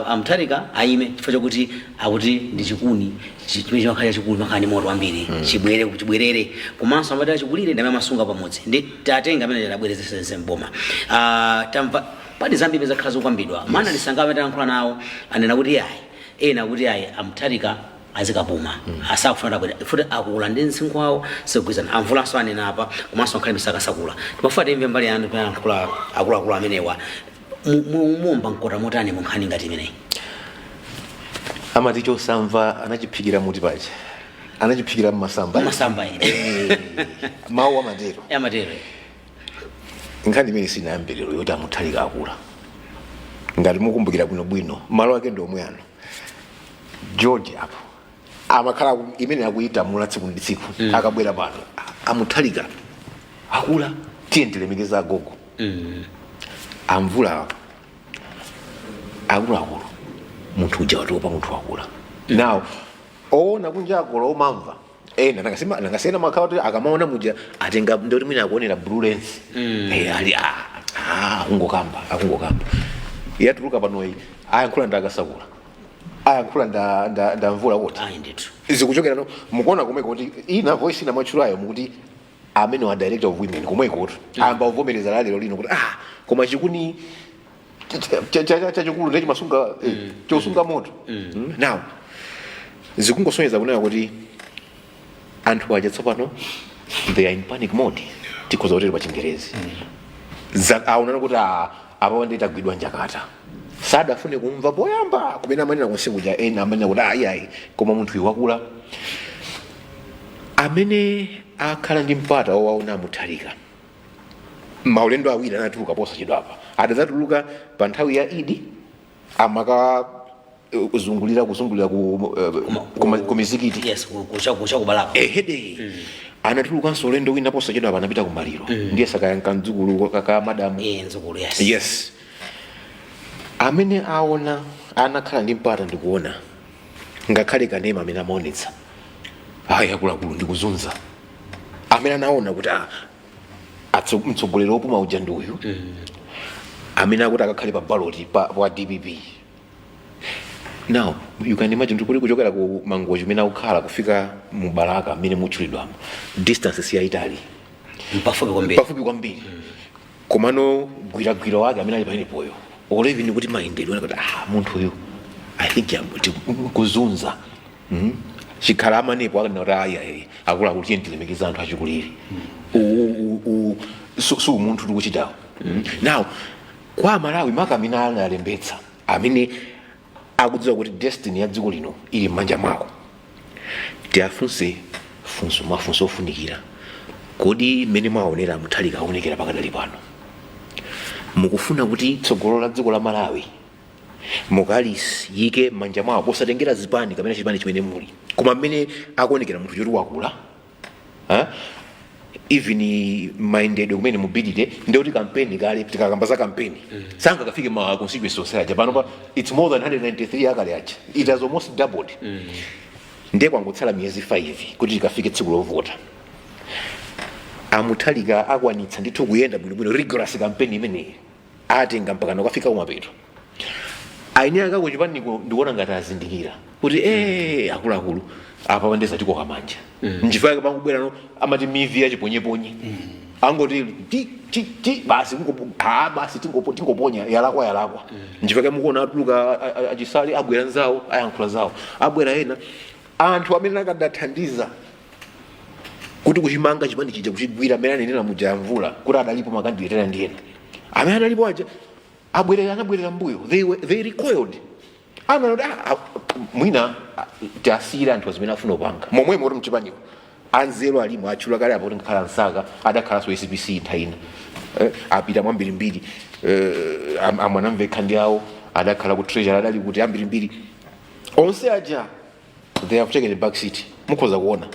S1: Amutharika aime chifukwa chakuti akuti ndi chikuni chimene chimakhala chachikulu, chimakhala ndi moto wambiri, chibwere chibwerere." Komanso amati achikulire ndi amene amasunga pamodzi, ndi tatenga amene abwerezese mboma. Tamva pali zambiri zakhala zokambidwa. Mana lisanga amene tayankhula nawo anena kuti ayi, ena kuti ayi, Amutharika azikapuma, asakufuna abwere futi, akula ndi msinkhu wawo sigwizana. Amvulanso anena apa, komanso nkhale misakasakula. Timafuna timve mbali yanu payankhula akuluakulu amenewa. Mumba mkota motani mu nkhani ngati imeneyi?
S4: Amati chosamva anachiphikira muti paja, anachiphikira mmasamba.
S1: Masamba ine.
S4: Mawu amatero.
S1: Amatero.
S4: Nkhani imene sinayambiriro yoti Amutharika akula, ngati mukumbukira bwinobwino, malo ake ndi omwe ano, George apo amakhala imene akuyitamula tsiku ndi tsiku. Akabwera pano, "Amutharika akula, tiye tilemekeza agogo." Amvula, akuluakulu, munthu uja watopa, munthu wakula. Now oona kunja akola omamva ena nangasena makhala kuti akamaona muja atenga ndoti mwina akuonera blue lens. Ali akungokamba, akungokamba. Yatuluka panoyi, ayankhula ndakasakula, ayankhula nda Mvula kuti
S1: Ayi ndithu.
S4: Zikuchokera no mukuona komweko kuti ina voice ina mwatchulayo mukuti amene wa director of women komweko kuti ayamba kuvomereza la lero lino kuti koma chikuni chachikulu ndiye chimasunga chosunga moto. Now zikungosonyeza kunena kuti anthu aja tsopano they are in panic mode, tikhoza kutero pa Chingerezi. Aonana kuti apawa ndi tagwidwa njakata. Sadafune kumva poyamba kumene amanena konse kuja, ena amanena kuti ayi ayi, koma munthu uyu wakula. Amene akhala ndi mpata owaona Amutharika maulendo awiri anatuluka posachedwapa, adadzatuluka pa nthawi ya Idi, amaka kuzungulira kuzungulira ku mizikiti.
S1: Yes, kucha kubalaka.
S4: Ehede, anatulukanso ulendo wina posachedwapa, anapita kumaliro, ndiye sakayanka mdzukulu kaka madamu.
S1: Eh, nzukulu, yes.
S4: Yes, amene aona, anakhala ndi mpata ndikuona ngakhale kanema amene amaonetsa, ayi akuluakulu, ndikuzunza amene anaona kuti mtsogoleri wopuma uja ndi uyu amene akuti akakhale pa ballot pa DPP. Now you can imagine kuti kuchokera ku Mangochi umene akukhala kufika mu Balaka amene mutchulidwamo, distance siyayitali.
S1: Mpafupi kwambiri.
S4: Pafupi kwambiri, komano gwiragwira wake amene ali pamenepoyo, or even kuti mayendedwe, kuti munthu uyu I think kuzunza. Chikhala amanepo akanena kuti ayi ayi, akuluakulu, tiye tilemekeza anthu achikulire. Su umunthu tikuchitawo. Now kwa Amalawi maka amene analembetsa, amene akudziwa kuti destiny ya dziko lino ili m'manja mwako, tiafunse funso, mafunso ofunikira: kodi mmene mwaonera Mutharika aonekera pakadali pano, mukufuna kuti tsogolo la dziko la Malawi mukalisiyike m'manja mwawo, posatengera zipani kapena chipani chimene muli, koma mmene akuonekera munthu choti wakula, ha? Even mayendedwe kumene mobility, ndekuti kampeni kale, tikakamba za kampeni, sangakafike ma constituency onse aja pano pa. It's more than 193 akale aja, it has almost doubled. Ndiye kwangotsala miyezi 5 kuti tikafike tsiku lovota. Amutharika akwanitsa ndithu kuyenda bwinobwino, rigorous campaign imeneyi atenga mpaka nakafika kumapeto? Aine aka kuchipaniko ndikuona ngati azindikira kuti akuluakulu, Apa pandeza tikoka manja, nchifukwa pangubwera no amati mivi yachiponyeponye, angoti ti ti ti basi, ha basi, tingoponya, yalakwa yalakwa. Nchifukwa mukuona atuluka achisale, abwera nzawo, ayankhula zawo, abwera ena anthu amene akadathandiza kuti kuchimanga chipani chija, kuchigwira, amene anenera muja mvula kuti adalipo ma candidate ena ndi ena amene adalipo aja abwerera, anabwerera mbuyo. They recoiled, ananoti, "Ah, ah, mwina tiasiyire anthu azimene afuna kupanga momwemo." Kuti mchipaniwo anzeru alimo, atchula kale apo kuti ngakhala Msaka adakhalanso SPC nthawi ina, apita mwambirimbiri, amwanamvekha ndi awo adakhala ku Treasury, adali kuti ambirimbiri onse aja, they have taken a back seat. Mukhoza kuona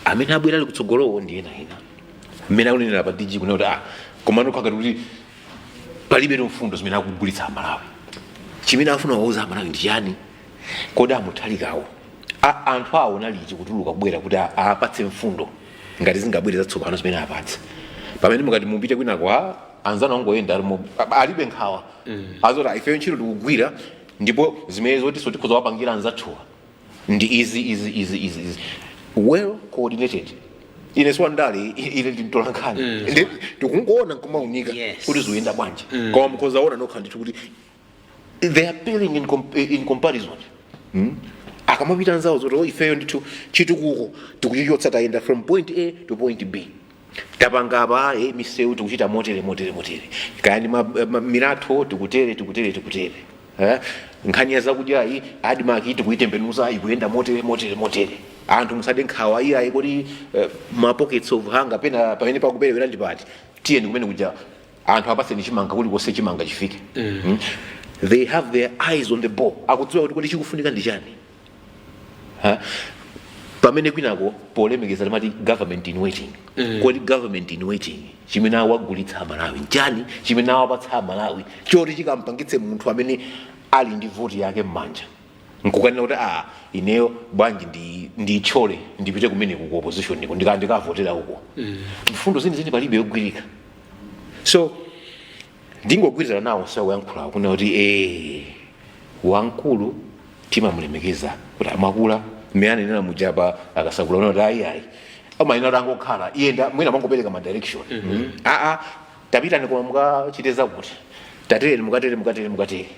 S4: amene abwera ali kutsogolowo ndi ena ena mmene akunenera pa DG kunena kuti komano khangati kuti palibe mfundo zimene akugulitsa Amalawi. Chimene afuna kuwauza Amalawi ndi chani? Kodi amuthalikawo anthu awo naliti kutuluka kubwera kuti apatse mfundo ngati zingabwere zatsopano zimene apatse, pamene mukati mupite kwinako anzanu angoyenda alibe nkhawa, azoti ifeyo ntchito tikugwira, ndipo zimene zoti so tikhoza kuwapangira anzathuwa ndi izi izi izi izi izi, well coordinated. Ine siwandale, ine ndimtola nkhani. Ndikungoona nkumaunika kuti zikuyenda bwanji, koma mukhoza ona nokha ndithu kuti they are paling in comparison. Akamapita nzawo zoti, "Oh, ifeyo ndithu chitukuko tikuchichotsa, tayenda from point A to point B, tapanga apa misewu tikuchita motere motere motere, kaya ndi milatho tikutere tikutere tikutere, nkhani ya zakudyayi ADMARC tikuitembenuza, ikuyenda motere motere motere, anthu musade nkhawa iyayi, kuti ma pockets of hunger pena pamene pakuperewera ndi pati, tiyeni kumene kuja anthu apaseni chimanga, kulikonse chimanga chifike." They have their eyes on the ball, akudziwa kuti kodi chikufunika ndi chani. Ha? Pamene kwinako polemekeza timati government in waiting. Kodi government in waiting chimene awagulitsa Amalawi nchani? Chimene awapatsa Amalawi choti chikampangitse munthu amene ali ndi voti yake m'manja nkukanena kuti, "Ah, ineyo bwanji ndithyole ndipite kumeneku ku opposition niko ndikavotera uko," mfundo zenizeni palibe yogwirika. So ndingogwirizana nawo sakuyankhula kuna kuti wamkulu timamulemekeza kuti amakula, mmene anenera mujapa akasakula una kuti ayi ayi, amayenera kuti angokhala iyenda, mwina amangopereka ma direction. Aa, tapitani koma mukachite zakuti, tatere mukatere mukatere mukatere,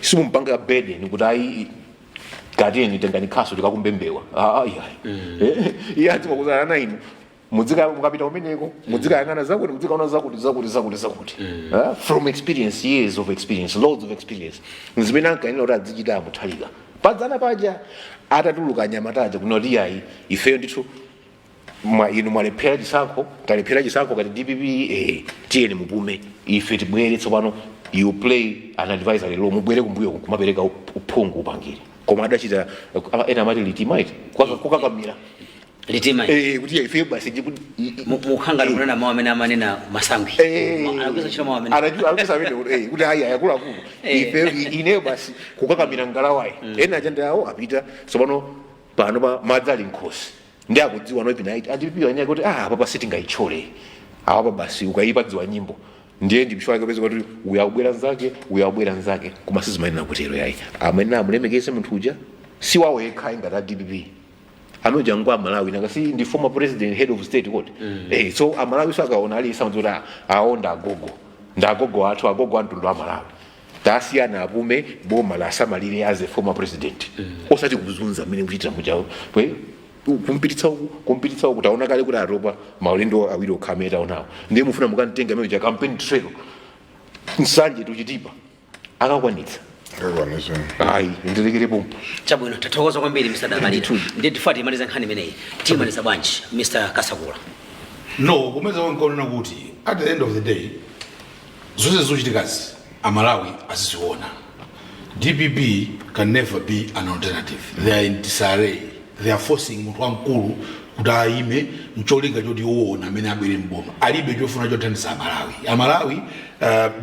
S4: simumpanga burden kuti ayi, katiyeni tengani khasu tikakumbembewa. Ayi ayi. Iye adzimakuzana ana inu mudzika mukapita kumeneko mudzikayang'ana zakuti, mudzikaona zakuti zakuti zakuti zakuti. From experience, years of experience, loads of experience, zimene ankanena kuti adzichita amuthalika padzana paja atatuluka anyamataja kunena kuti yayi, ifeyo ndithu inu mwalephera chisankho, talephera chisankho kati DPP, tiyeni mupume, ife tibwere tsopano, you play an advisory role, mubwere kumbuyo kumapereka uphungu upangire. Koma adachita ena amati litimaiti kukakamira.
S1: Litima.
S4: Kuti ife basi
S1: Mukhanga tikunena mawu amene amanena Masangwi. Anagwiritsa ntchito mawu amene
S4: Anagwiritsa amene kuti ayi akuluakulu, ife ineyo basi kukakamira ngalawayi, ena aja ndi awo apita tsopano pano pa madzi ali nkhosi, ndi akudziwa no ipinaiti aDPP anyake kuti apa sitingayitchole awapa, basi ukayipa dziwa nyimbo. Ndiye ndi mshwake peza kuti uyu akubwera nzake, uyu akubwera nzake, koma sizimayenera kutero yayi. Amene amulemekeze munthu uja si wawo yekha ngati a DPP, amene uja ngwa Malawi, nanga si ndi former president, head of state kodi? So Amalawi so akaona ali samudzi kuti awo ndi agogo, ndi agogo athu, agogo a mtundu wa Malawi, tasiyana apume, boma lasamalire as a former president, osati kuzunza mmene kuchitira mujawo kumpititsa uku kumpititsa uku. Taona kale kuti atopa, maulendo awiri okha amene taonawo, ndiye mufuna mukamtenga amene uja campaign trail, Nsanje tuchitipa akakwanitsa?
S3: Akakwanitsa.
S4: Ayi, ndilekere pompo.
S1: Chabwino, tathokoza kwambiri, Mr Damalira. Ndiye tifuna timalize nkhani imeneyi, timaliza bwanji, Mr Kasakula?
S2: No, kumeza nkonena kuti at the end of the day zonse zochitikazi Amalawi aziziona. DPP can never be an alternative. They are in disarray. They are forcing munthu wamkulu kuti ayime mcholinga choti iwona amene abwere mboma, alibe chofuna chothandiza Amalawi. Amalawi,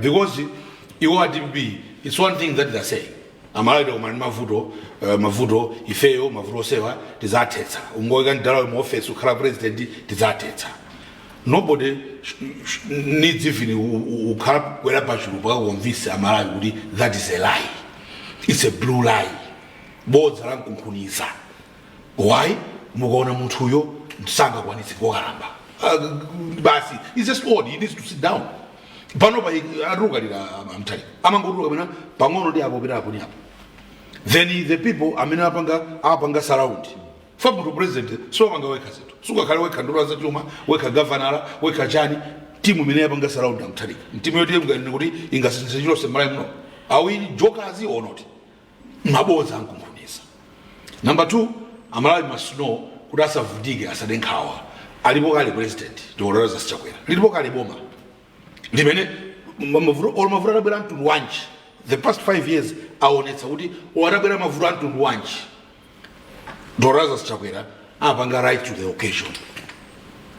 S2: because iwo a DPP, it's one thing that they are saying, "Amalawi takumana ndi mavuto, mavuto ifeyo, mavuto osewa tidzathetsa, ungoyika mdalawe mu office ukhala president tidzathetsa." Nobody needs even ukhala kwera pachulu pakakonvince Amalawi kuti that is a lie, it's a blue lie, bodza la mkunkhuniza. Why? Mukaona munthuyo sangakwanitse, kokalamba. Basi, he's just old, he needs to sit down. Panopa atulukalira amtali amangotuluka pena pang'ono ndi apo, pita apo ni apo. Then the people amene apanga surround fa munthu president sopanga wekha zinthu, sungakhale wekha nduna za chuma, wekha governor, wekha chani. Timu imene yapanga surround amthalika, timu yoti inganene kuti ingasinthe chilonse m'Malawi muno? Are we jokers or not? Mabodza ankunkhuniza. Number two, Amalawi must know kuti asavutike, asade nkhawa, alipo kale president Dr. Chakwera, lilipo kale boma limene mavuto olo mavuto atabwera mtundu wanji, the past 5 years aonetsa kuti atabwera mavuto a mtundu wanji, Dr. Chakwera apanga rise to the occasion.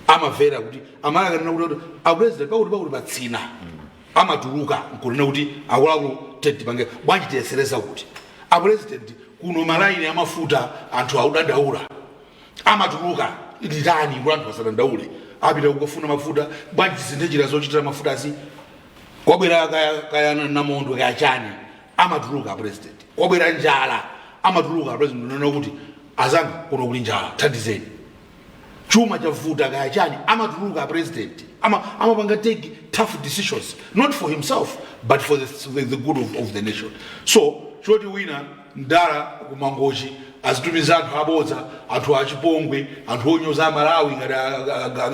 S2: Amavera kuti amalakanena kuti apresident pakuti patsina, amatuluka nkunena kuti akuluakulu, tipange bwanji, tiyesereza kuti apresident kuno malaini amafuta anthu audandaula, amatuluka, nditani kuti anthu asadandaule, apita kukafuna mafuta, bwanji tisinthe njira zochitira mafutazi, kwabwera kaya, kaya namondwe, kaya chani, amatuluka president. Kwabwera njala, amatuluka president nena kuti azanga, kuno kuli njala, thandizeni, chuma chavuta, kaya chani, amatuluka president. Amapanga take tough decisions, not for himself but for the good of the nation. So choti wina mdala kumangochi azitumiza anthu abodza, anthu achipongwe, anthu onyoza Amalawi ngati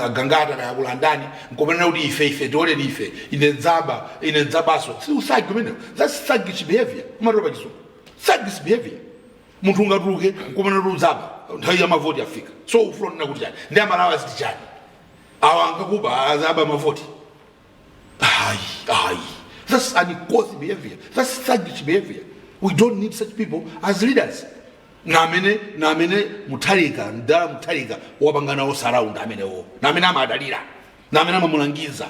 S2: agangata kaya kulandani, nkomanena kuti ife tioneni ife, ine ndzaba, ine ndzabaso, si usagi kumenewo. That's thuggish behavior, umatopa chizungu, thuggish behavior. Munthu ungatuluke nkomanena kuti udzaba nthawi ya mavoti afika? So ufuna kunena kuti chani? Ndi Amalawi aziti chani? Awa angakuba, azaba mavoti? Ayi, ayi, that's uncouth behavior, that's thuggish behavior. We don't need such people as leaders. Namene Mutharika, mdala Mutharika wapanga nawo surround amenewo, namene amadalira, namene amamulangiza.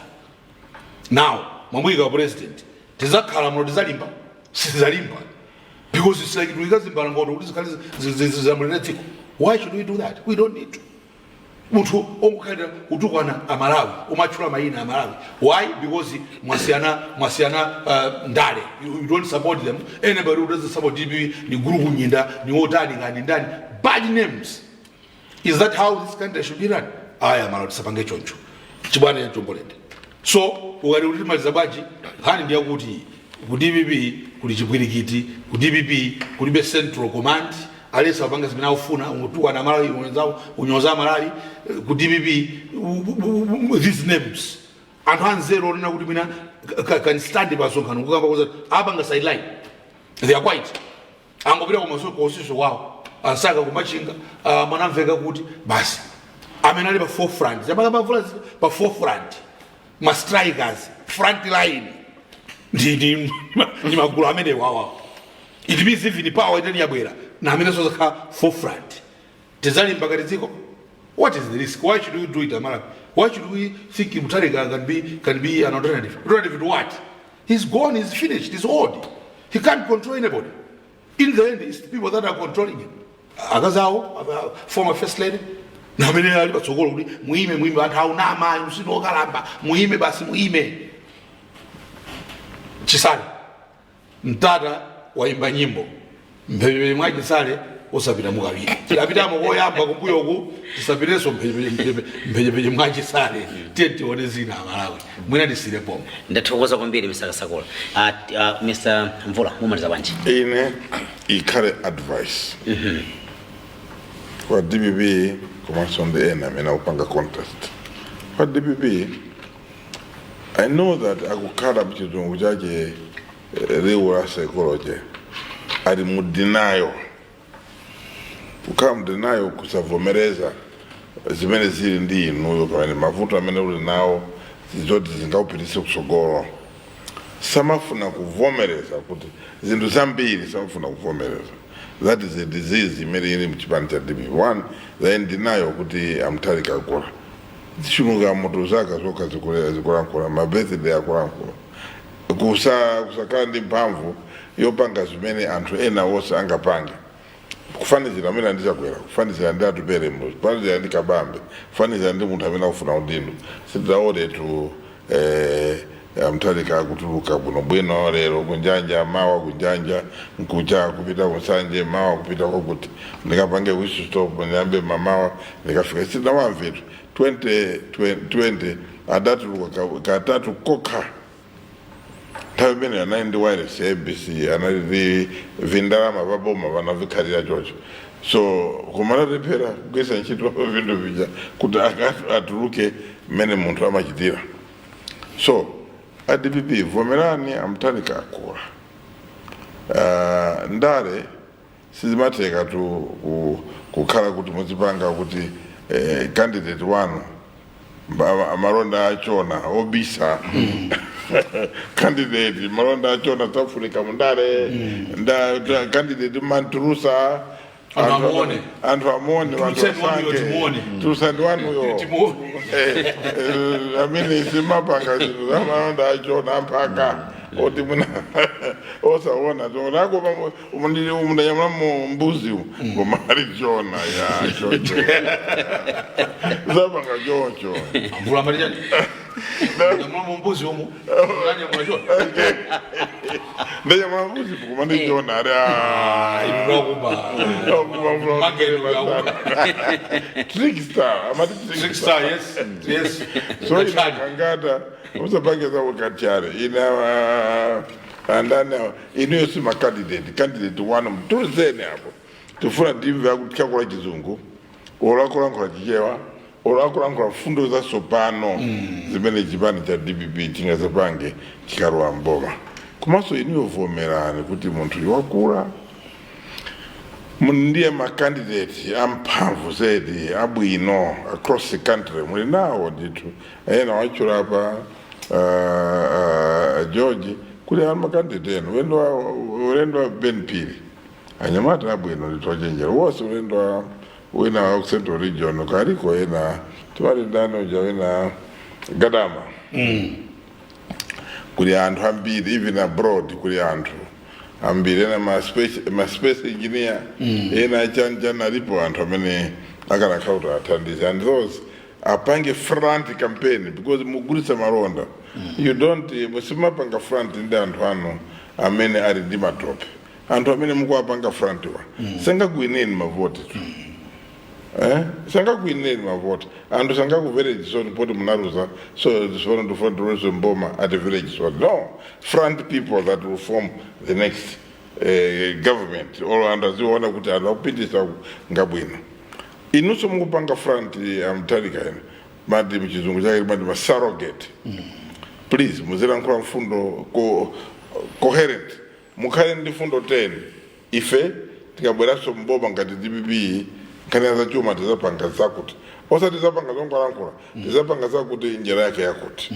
S2: Now mwamuyika wa president, tizakhala muno, tizalimba? Sitizalimba, because it's like tulikazimbala ngono kuti zikhale zizamulire dziko. Why should we do that? We don't need to. Munthu ongokhalira kutukwana Amalawi, umatchula mayina Amalawi, why? Because mwasiyana ndale, you don't support them. Anybody who doesn't support DPP ni guru kunyinda, ni otani, ngani ndani, bad names. Is that how this country should be run? Aya, Malawi, tisapange choncho, chibwana chombolende. So ukati kuti timaliza bwanji, nkhani ndiyakuti ku DPP kuli chipwirikiti, ku DPP kulibe central command, alesa apanga zimene akufuna, ungotukwana Amalawi, unyoza Amalawi. Ku DPP these names, anthu anzeru onena kuti mwina can stand pasonkhano kukamba kuza, apanga sideline, they are quiet, angopita kumasoko kwawo, ansaka kumachinga, mwanamveka kuti basi amene ali pa forefront, chapakapavula pa forefront, ma strikers, front line ndi magulu amene wawa. It means even power itani yabwera na amene sozakhala forefront, tizalimba ngati dziko. What is the risk? Why should we do it, Amalawi? Why should we think Mutharika can be an alternative? Alternative to what? He's gone, he's finished, he's old, he can't control anybody. In the end, it's the people that are controlling him, akazawo, former first lady, namene ali patsogolo kuti muime, muime, anthu aunama, usino okalamba, muime basi, muime. Chisale mtata waimba nyimbo mphepete mwa Chisale, osapita mukawiri, tidapitamo koyamba kumbuyoku, tisapitenso mphepete mwa Chisale. Tiye tione zina, Amalawi, mwina tisire pomwe.
S1: Ndathokoza kwambiri, Mr Kasakula. Mr Mvula, mumaliza bwanji?
S3: Ine ikhale advice kwa DPP komanso ndi ena amene akupanga contest. Kwa DPP, I know that akukhala mchizungu chache, liwu la psychology, ali mu denial. Kukhala mu denial, kusavomereza zimene zili ndi inuyo pamene mavuto amene uli nawo zoti zingakupitise kutsogolo. Samafuna kuvomereza kuti zinthu zambiri, samafuna kuvomereza. That is a disease imene ili mchipani cha DPP. One, then denial kuti amthalika akula, zichuluka mutu zaka zokha zikulankhula, ma birthday akulankhula, kusakhala ndi mphamvu yopanga zimene anthu ena wonse angapange, kufanizira amene andichakwera, kufanizira ndi Atupele, kufanizira ndi Kabambe, kufanizira ndi munthu amene akufuna udindo. Sitidaonetu. Mutharika akutuluka bwinobwino lero kunjanja, mawa kunjanja, nkucha kupita kunsanje, mawa kupita kwakuti ndikapange whistle stop, ndiyambe mamawa ndikafika sitinawamvetu. 2020 adatuluka katatu kokha. Nthawi imene anali ndi wireless ya ABC, anali ndi vindalama vaboma, vanavikhalira chocho, so kumalatephera kugwisa ntchito vinthu vija kuti atuluke mmene munthu amachitira. So a DPP, vomerani, aMutharika akula. Ndale sizimatheka tu kukhala kuti muzipanga kuti candidate wanu malonda achona obisa candidate, malonda achona tafunika mundale candidate manturusa.
S2: Anthu amuone.
S3: Anthu amuone, anthu
S2: Tuluseni wanuyo.
S3: asanke.
S2: Timuone.
S3: Tulusani wanuyo.
S2: Timuone.
S3: Amene simapanga zinthu zamalonda achona amphaka oti muna osaona tonakoma mundanyamula mu mbuzi koma ali chona ya chocho zapanga chocho.
S2: Mvula amati chani? Nyamula mumbuzi umu anyamula chona.
S3: Ndanyamula mbuzi koma ndi chona ali.
S2: Inokumba. Magendo yakuba.
S3: Trickster amati.
S2: Trickster, yes.
S3: So ina
S2: Kachali.
S3: kangata usapange zako kachare ina andani awa inuyo si macandidate. Candidate wanu mtulizeni apo, tifuna timve akutyakula chizungu olakulankhula Chichewa olakulankhula fundo zasopano zimene chipani cha DPP chingazapange chikalowa mboma. Komanso inuyo vomerani kuti munthu wakula, ndiye macandidate amphamvu zedi abwino across the country muli nawo ndithu. Ena wachula apa George kuli ali macandidate ena ulendo wa Ben Phiri, anyamata abwino ndithu achenjera wonse, ulendo wa wina wa Central Region kaliko ena timati ndani uja wina Gadama. Kuli anthu ambiri, even abroad kuli anthu ambiri ena ma space engineer, ena achanchana, alipo anthu amene akanakhala kuti athandize and those apange front campaign, because mugulitsa malonda you don't simapanga front ndi anthu anu amene ali ndi matope. Anthu amene mukuwapanga front wa sangakuwineni mavoti tu. Sangakuwineni mavoti anthu, sangakumvere chisoni poti munaluza, so tsopano ndifuna tiluze mboma atimvere chisoni. No, front people that will form the next government or anthu aziona kuti anthu akupitisa ngabwino. Inunso mukupanga front aMutharika ino mati mchizungu chake mati ma surrogate. Please muzilankhula mfundo coherent, mukhale ndi fundo 10. Ife tikabweranso mboma ngati DPP, nkhani za chuma tizapanga zakuti, osati tizapanga zongolankhula, tizapanga zakuti, njira yake yakuti,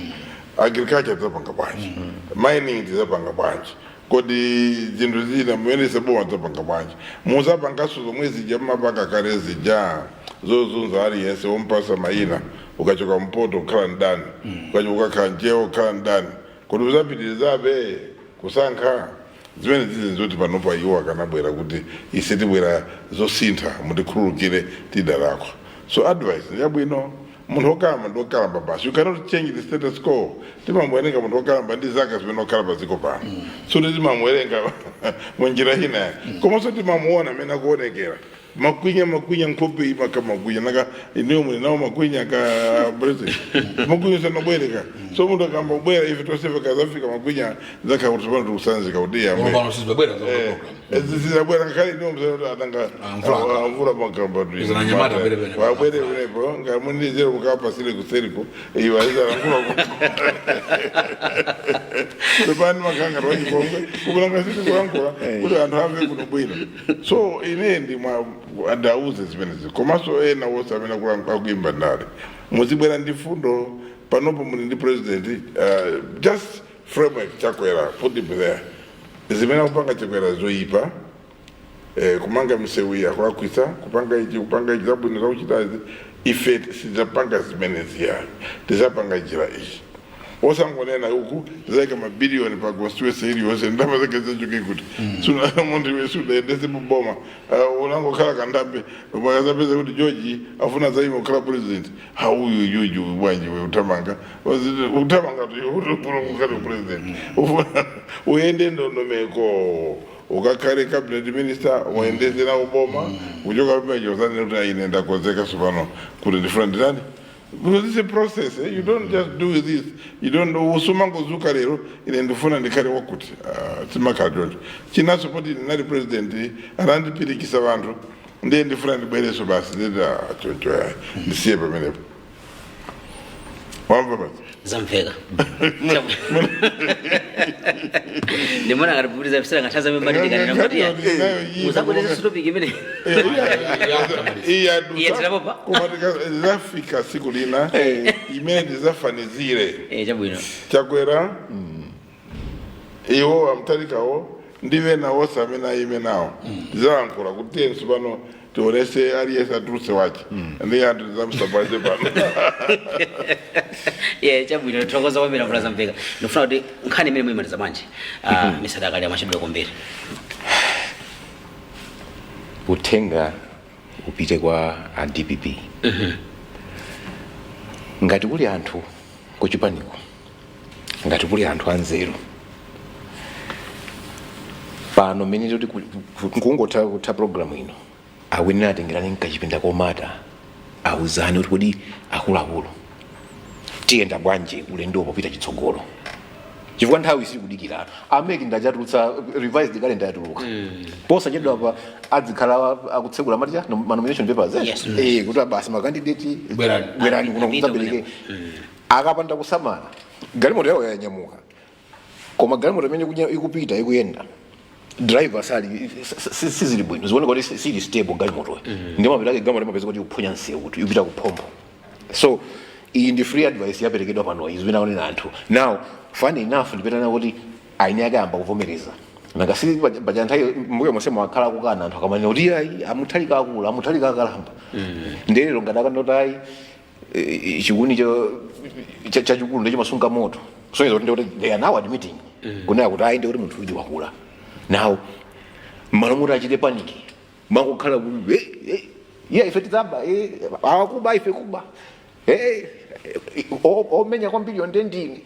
S3: agriculture tizapanga bwanji, mining tizapanga bwanji, kodi zinthu zina muyendese boma tizapanga bwanji. Muzapanganso zomwe zija mumapanga kale zija zozunza aliyense wompasa mayina, ukachoka mpoto kukhala ndani, ukachoka ukakhala njewo kukhala ndani, kuti uzapitirizabe kusankha zimene zizi zoti panopa iwo akanabwera kuti ise tibwera zosintha, mutikhululukire tidalakwa. So advice yabwino, munthu wokalamba ndi wokalamba basi. You cannot change the status quo. Timamuwerenga munthu wokalamba ndi zaka zimene okhala padziko pano, so timamuwerenga munjira ina, komanso timamuona amene akuonekera makwinya makwinya nkhope imaka makwinya naka iniyo muli nawo makwinya ka president, makwinya sanabwereka. So munthu akamba kubwera ife tonsefe kazafika makwinya zakha kuti pano tikusanzika kuti yambe.
S2: Pano sizibabwera za program.
S3: Zizabwera ngakhale iniyo msana atanga.
S2: Mvula.
S3: Mvula makamba.
S2: Izana nyamata bwere bwere.
S3: Wabwere bwerepo ngamunizero mukapasire kuseriko iwo aizalangula pepani makanga rwachipongwe kukulanga siti kulankhula kuti anthu amve kuno bwino. So ine ndi mwa andauze zimenezi, komanso ena wonse amene akuimba ndale muzibwera ndi fundo. Panopo muli ndi president, just framework Chakwera, put him there. Zimene akupanga Chakwera zoyipa, kumanga misewu iya kulakwisa, kupanga ichi, kupanga ichi, zabwino zakuchitazi, ife sizapanga zimenezi yani, tizapanga njira iyi. Osangonena uku zaika mabiliyoni pa constituency iliyonse, ndalama zake zachoke kuti? Suna munthu iwe sudaendese boma, unangokhala kandambe. Pakazapeza kuti George afuna zaima kukhala president, hauyu George uyu bwanji we utamanga utamanga ukhale president? Ufuna uyende ndondomeko, ukakhale cabinet minister, uyendese nawo boma. Kuchoka pamenepo usanene kuti ine ndakonzeka sopano kuti ndifuna nditani, because it's a process, eh? You don't just do this, you don't usumangozuka lero, ine ndifuna ndikhale wakuti. Simakhala choncho. Chinaso poti ndinali president, anandipirikisa vanthu, ndiye ndifuna ndibwereso basi. Nditi choncho ayi, ndisiye pamenepo. Wamva basi?
S1: Zamveka. Ndimona ngati kupitiza pisira ngathaza mbali ndikanena kuti ya muzabwereza topic imene. Iyatirapo pa?
S3: Koma zafika siku lina imene ndizafanizire
S1: Chabwino.
S3: Chakwera, iwo amtalikawo, ndive nawo amene ayime nawo, ndizalankhula kuti tiyenso pano tionese aliyense atulutse wache, ndi anthu tizamusurprise pano.
S1: Ye, chabwino, thokoza kwambiri mvula. Zamveka. Ndikufuna kuti nkhani imene muyimaliza bwanji, misadakali amachedwa kwambiri?
S4: Uthenga upite kwa a DPP. Ngati kuli anthu kuchipaniko, ngati kuli anthu anzeru pano mmene toti kungotha kutha program ino, akuyenera atengerane mkachipinda komata, awuzane kuti kodi akuluakulu, tiyenda bwanji ulendo popita chitsogolo? Chifukwa nthawi sikudikira. A MEC ndachatulutsa revised calendar, yatuluka posachedwa pa adzikhala akutsekula maticha ma nomination papers, eh?
S1: Yes.
S4: Kuti basi, makandidate
S2: Bwerani.
S4: bwerani kuno
S1: Apita.
S4: kudzapereke. Akapanda kusamala, galimoto yawo yanyamuka, koma galimoto imene ikupita, ikuyenda, driver sali sizili bwino, zikuoneka kuti sili stable galimotoyo, ndi mapitake galimoto imapeza kuti ikuphonya msewu, kuti ikupita kuphombo. So iyi ndi free advice yaperekedwa pano, izi zimene aonera anthu. Now, funny enough, ndipetana kuti aini ake ayamba kuvomereza. Nanga si paja nthawi mbuyo monse mwakhala kukana anthu akamanena kuti ayi, amuthalika akulu, amuthalika akalamba. Ndelero ngati akandoti ayi, chikuni chachikulu ndichimasunga moto, so kuti ndikuti they are now admitting kunena kuti ayi, ndikuti munthu uyu wakula. Now malo moti achite panic, mangokhala kuti yeah, ife tidzaba, awakuba, ife kuba, omenya kwambiri nde ndini.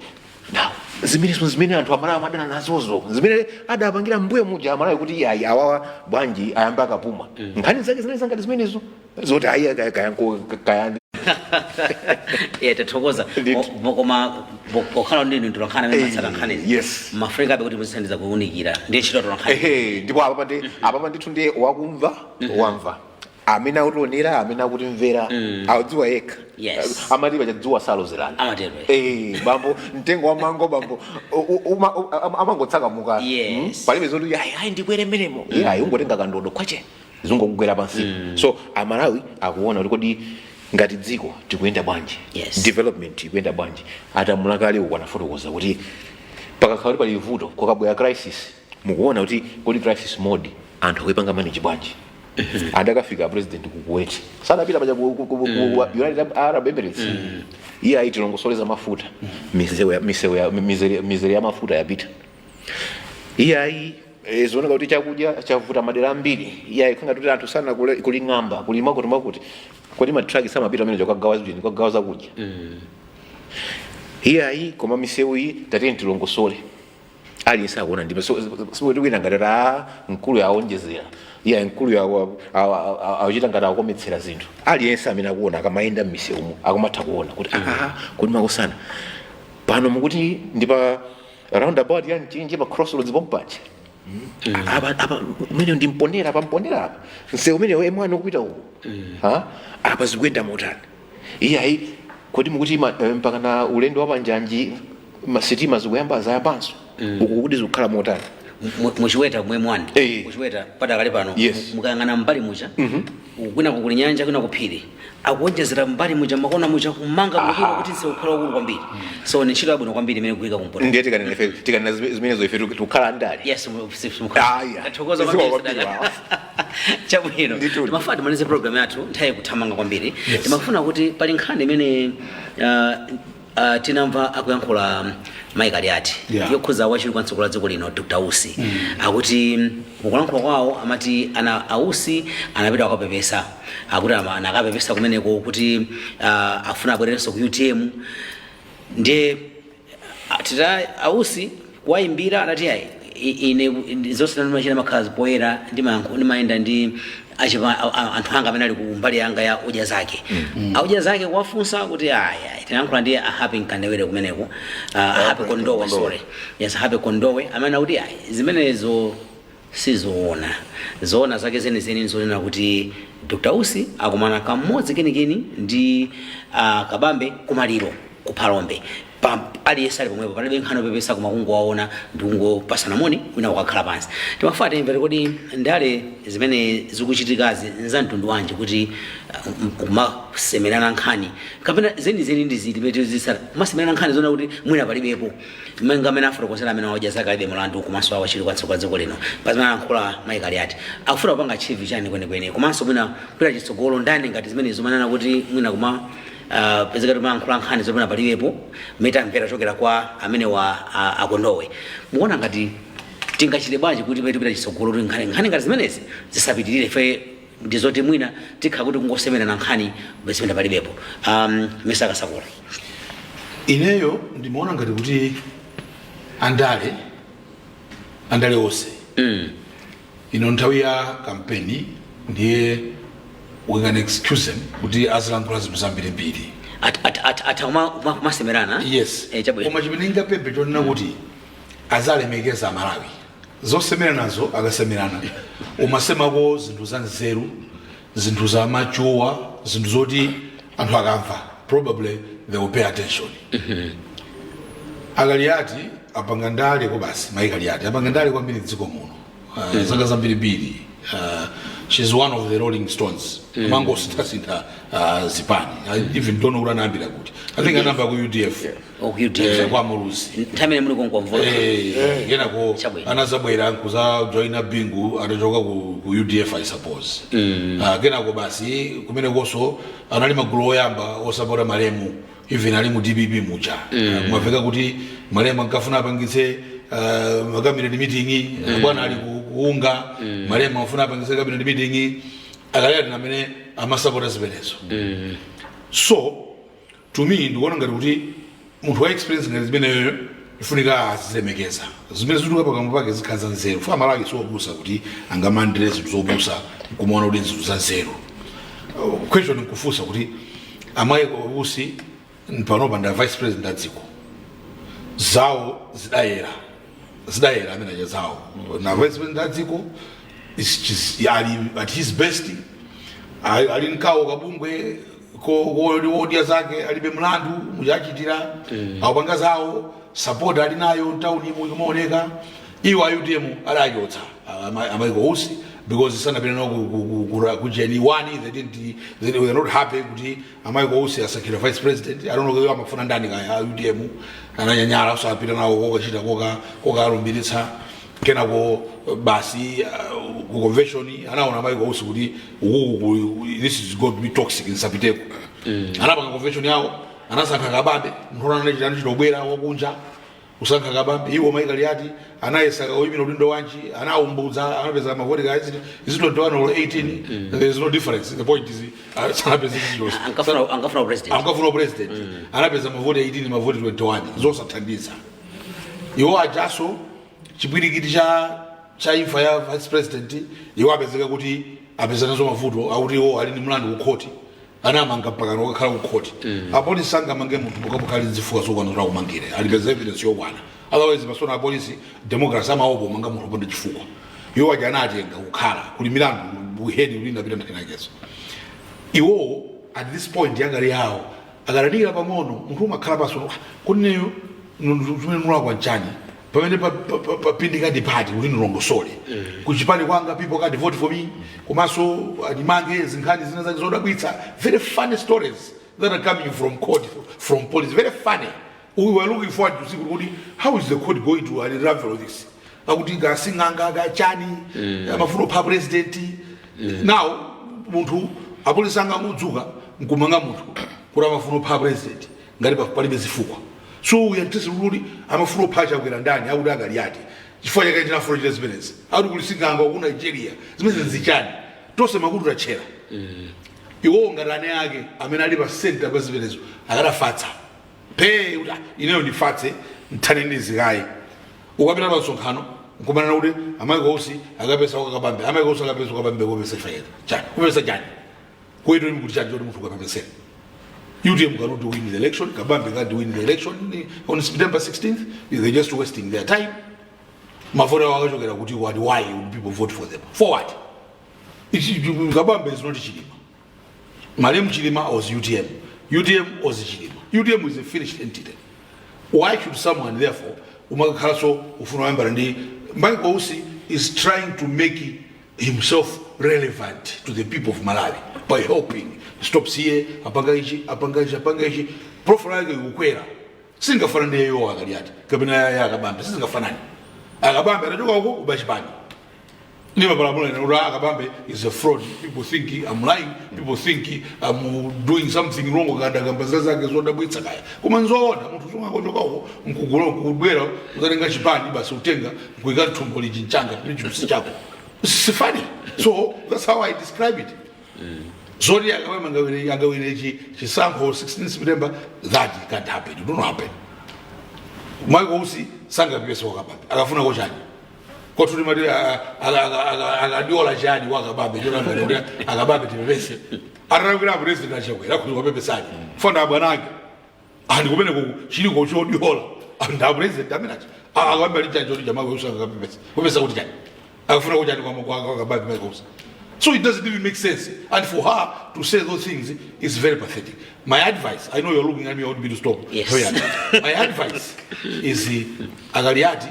S4: Now zimenezo zimene anthu Amalawi amadana nazozo, zimene adapangira mbuyo muja Amalawi kuti ayi, awawa bwanji ayambe akapuma, nkhani zake zinali zangati zimenezo zoti ayi, kaya kaya.
S1: Ye, tathokoza.
S4: Ndithu.
S1: Koma pokhala ndinu tolankhani amene matsata nkhanizi, mafrika abe kuti muzithandiza kuwunikira, ndiye ntchito tolankhani.
S4: Ehe, ndipo apa ndithu ndiye wakumva wamva, amene akutionera, amene akutimvera akudziwa yekha. Amati pachadziwa salozerana.
S1: Amatero.
S4: Bambo, mtengo wa mango, bambo, amangotsakamuka. Palibe zoti ayi, ayi, ndikwere mmenemo. Iye ayi, ungotenga kandodo kwache, zingokugwera pansi. So Amalawi akuona kuti kodi ngati dziko tikuyenda bwanji? Development ikuyenda bwanji? Atamulakale uku anafotokoza kuti pakakhala kuti pali vuto, kukabwera crisis, mukuona kuti kodi crisis mode anthu akuipanga manage bwanji? Adakafika president ku Kuwait, sadapita paja ku United Arab Emirates. Iye ayi, tilongosoleza mafuta, misewu ya- misewu ya- mizere mizere ya mafuta yapita. Iye ayi, zioneka kuti chakudya chavuta madera ambiri. Iye ayi, khanga kuti anthu sana kuli ng'amba, kuli makuti makuti, kodi matraki samapita amene kukagawa zinthu, kukagawa zakudya? Iye ayi, koma misewu iyi tatiye tilongosole. Aliyense akuona ndipo sikuti wina ngati a mkulu awonjezera, iye mkulu akuchita ngati akukometsera zinthu. Aliyense amene akuona, akamayenda m'misewumo, akumatha kuona kuti ah, kodi makosana pano mukuti ndi pa roundabout ya Mchinji, pa crossroads pompaja apa, apa umene ndi Mponera, pa Mponera apa, msewu umene M1 ukupita uku, ha, apa zikuyenda motani? Iye ayi, kodi mukuti mpaka na ulendo wa panjanji, masitima zikuyamba zayambanso uku, kuti zikukhala motani?
S1: Muchiweta mwe mwani. Muchiweta padakale pano, mukayang'ana mbali muja, kwina kuli nyanja, kwina kuphiri, akuonjezera mbali muja, makona muja, kumanga bwino kuti msewu ukhala ukulu kwambiri. So ni ntchito yabwino kwambiri imene kuyika kumpoto.
S4: Ndiye tikanena ife, tikanena zimenezo, ife tikukhala ndale.
S1: Yes.
S4: Ah, yeah.
S1: Tathokoza
S4: Zikomo
S1: kwambiri.
S4: kwambiri.
S1: Sadaka. Chabwino.
S4: Ndithu.
S1: Timafuna timalize program yathu, nthawi ikuthamanga kwambiri. Timafuna kuti pali nkhani imene Tinamva akuyankhula Mike Aliati yokhuza wachiwiri kwa mtsogoleri wa dziko lino Dr Usi, akuti mukulankhula kwawo amati ana Ausi anapita kukapepesa, akuti anakapepesa kumeneko kuti afuna abwererenso ku UTM. Ndiye tita Ausi kuwayimbira anati, "Ayi, ine zonse ndimachita makhala poyera, ndimayenda ndi anthu anga amene ali ku mbali yanga ya Odya Zake." Audya Zake kuwafunsa kuti ayi, tinayankhula ndi a Happy Mkandawire kumeneko, Happy Kondowe.
S3: Kondowe.
S1: Sorry, yes, Happy Kondowe amene akuti ayi, zimenezo sizoona. Zoona zake zenizeni nzonena kuti Dr Usi akumana kamodzi kenikeni ndi Kabambe kumaliro kuphalombe. Aliyense ali pomwepo, palibe nkhani yopepesa, koma kungowaona ndikungopasana moni, wina ukakhala pansi. Timafuna timvere kodi ndale zimene zikuchitikazi nza mtundu wanji, kuti kumasemerana nkhani kapena zenizeni ndi ziti pete zisala kumasemerana nkhani zona kuti mwina palibepo, mmenga amene afotokozera amene Odya Zake Alibe Mulandu komanso awachiwiri kwa mtsogoleri wa dziko lino. Pazimene ayankhula Mike Aliati, akufuna kupanga achieve chani kwenikweni, komanso mwina kupita chitsogolo ndani ngati zimene zimanena kuti mwina kuma pezeka timayankhula nkhani zopena palibepo metamvera chokera kwa amene wa Akondowe. Mukuona ngati tingachite bwanji kuti pete kupita chitsogolo, kuti nkhani ngati zimenezi zisapitirire? Fe ndizoti mwina tikha kuti kungosemerana nkhani zimene palibepo. Mr Kasakula.
S2: Ineyo ndimaona ngati kuti andale onse ino nthawi ya kampeni, ndiye we can excuse them kuti azilankhula zinthu zambirimbiri.
S1: Atha kumasemerana.
S2: Yes.
S1: Chabwino.
S2: Koma chimene ingapempe chonena kuti azalemekeza Amalawi, zosemeranazo akasemerana umasemako zinthu za nzeru, zinthu za machuwa, zinthu zoti anthu akamva probably they will pay attention. Akaliati apanga ndale ko basi, Mayi Kaliati apanga ndale kwambiri dziko muno zaka zambirimbiri. She's one of the Rolling Stones, amangosinthasintha zipani. I even don't know kuti anayambira kuti. I think anayamba ku UDF.
S1: Oh, ku UDF.
S2: Kwa Muluzi.
S1: Nthawi imene muli konkomvula.
S2: Kenako
S1: Chabwino.
S2: anazabwera nkuza joina Bingu atachoka ku UDF, I suppose. Kenako basi kumenekonso anali magulu oyamba osapota malemu, even ali mu DPP muja. Mwaveka kuti malemu ankafuna apangitse cabinet meeting, bwana ali kuunga, malemu amafuna apangitse cabinet meeting, Akaliati amene amasapota zimenezo. So to me ndikuona ngati kuti munthu wa experience ngati zimeneyo ifunika azilemekeza zimene zituluka pakamwa pake, zikhala za nzeru. Funa Malawi siopusa kuti angamandire zinthu zopusa nkumaona kuti zinthu za nzeru. Question nkufunsa kuti amayi Usi panopa nda vice president a dziko, zawo zidayera, zidayera amene aja zawo na vice president a dziko ali at his best, ali mkawo kabungwe Odya Zake Alibe Mlandu muchachitira, akupanga zawo, support ali nayo mtawuni imo ikumaoneka. Iwo a UTM adachotsa amaiko Usi because sanapita nawo ku Gen 1. They didn't, they were not happy kuti amaiko Usi asankhidwa vice president. I don't know amafuna ndani kaya. A UTM ananyanyala usapita nawo kokachita koka alumbiritsa. Kenako basi ku convention anaona amaiko Usi kuti ukuku this is going to be toxic, nsapiteko. Anapanga convention yawo, anasankha Kabambe, munthu anachita anachita wakunja kusankha Kabambe. Iwo Mayi Kaliati anayesa kuyimira udindo wanji, anaumbudza, anapeza mavoti ka is it 21 or 18? There is no difference. The point is sanapeza chilichonse.
S1: Ankafuna president.
S2: Ankafuna president, anapeza mavoti 18, mavoti 21, zosathandiza. Iwo ajaso chipwirikiti cha imfa ya vice president, iwo apezeka kuti apeza nazo mavuto, akuti iwo ali ndi mlandu ku khoti, anamanga mpaka wakakhala ku khoti. Apolisi sangamange munthu pokapokha ali zifukwa zokwana kuti akumangire, alipeza evidence yokwana. Otherwise pasona apolisi democracy amaopa kumanga munthu popanda chifukwa. Iwo aja anatenga kukhala kuli milandu uhedi kuti inapita nthawi nakezo. Iwowo at this point yakale yawo akalalira pang'ono, munthu umakhala paso kuneyo chimene nulakwa nchani pamene papindika ndipati kuti ndilongosole kuchipani kwanga, people can't vote for me, komanso andimange zinkhani zina zake zodabwitsa. Very funny stories that are coming from court, from police, very funny. We were looking forward to see kuti how is the court going to unravel this, akuti ngasing'anga kachani amafuna kupha president. Now munthu apolisi angangudzuka nkumanga munthu kuti amafuna kupha president. Ngati palibe zifukwa. So we are just kuti amafuna kupha Chakwera ndani? Akuti aKaliati. Chifukwa chake tinafuna chita zimenezi. Akuti kuli sing'anga ku Nigeria. Zimenezi nzichani? Tonse makutu tachera. Iwowo ngati ane ake amene ali pa center pa zimenezo akadafatsa pe kuti, "Ah, ineyo ndifatse, nthane ndi zikayi." Ukapita pa msonkhano nkumanena kuti aMichael Usi akapesa kwaKabambe, aMichael Usi akapesa kwaKabambe, kupesa chifukwa chani? Kupesa chani? Kwetu kuti chani choti munthu ukapepesera? UTM cannot win the election. Kabambe can't win the election on September 16th. They're just wasting their time. Mavoti awo akachokera kuti what? Why would people vote for them? For what? Kabambe is not Chilima. Malemu Chilima was UTM. UTM was Chilima. UTM is a finished entity. Why should someone therefore umakakhala so ufuna wayambana ndi Michael Usi? Is trying to make himself relevant to the people of Malawi by helping. Stops here, apanga ichi, apanga ichi, apanga ichi. Profile yake ikukwera. Singafanani ndi yeyo aKaliati kapena ya aKabambe, sizingafanani. AKabambe anachoka uko ubachipani. Ndimapalamula ine kuti aKabambe is a fraud. People think I'm lying, people think I'm doing something wrong. Kandakamba zake zodabwitsa kaya, koma nzoona munthu sungakochoka uko nkugula nkubwera uzatenga chipani basi, utenga nkuika thumbo liji mchanga pili chako sifani. So that's how I describe it. Zoti aKabambe angawine chisankho 16 September, that can't happen. It don't happen. Michael Usi sangapepese kwaKabambe. Akafuna kochani? Kwathu timati akadiola chani wakababe chonangati aKabambe tipepese? Atatakwira president aChakwera akhuza kupepesani fana abwanake andi kumene kuku chiliko chodiola nda president amene achi aKabambe ali chani choti chamawe usangakapepesa kupepesa kuti chani? Akafuna kuchani kwaKabambe Michael Usi? So it doesn't even make sense. And for her to say those things is very pathetic. My advice, I know you're looking at me, I want me to stop.
S1: Yes.
S2: My advice is aKaliati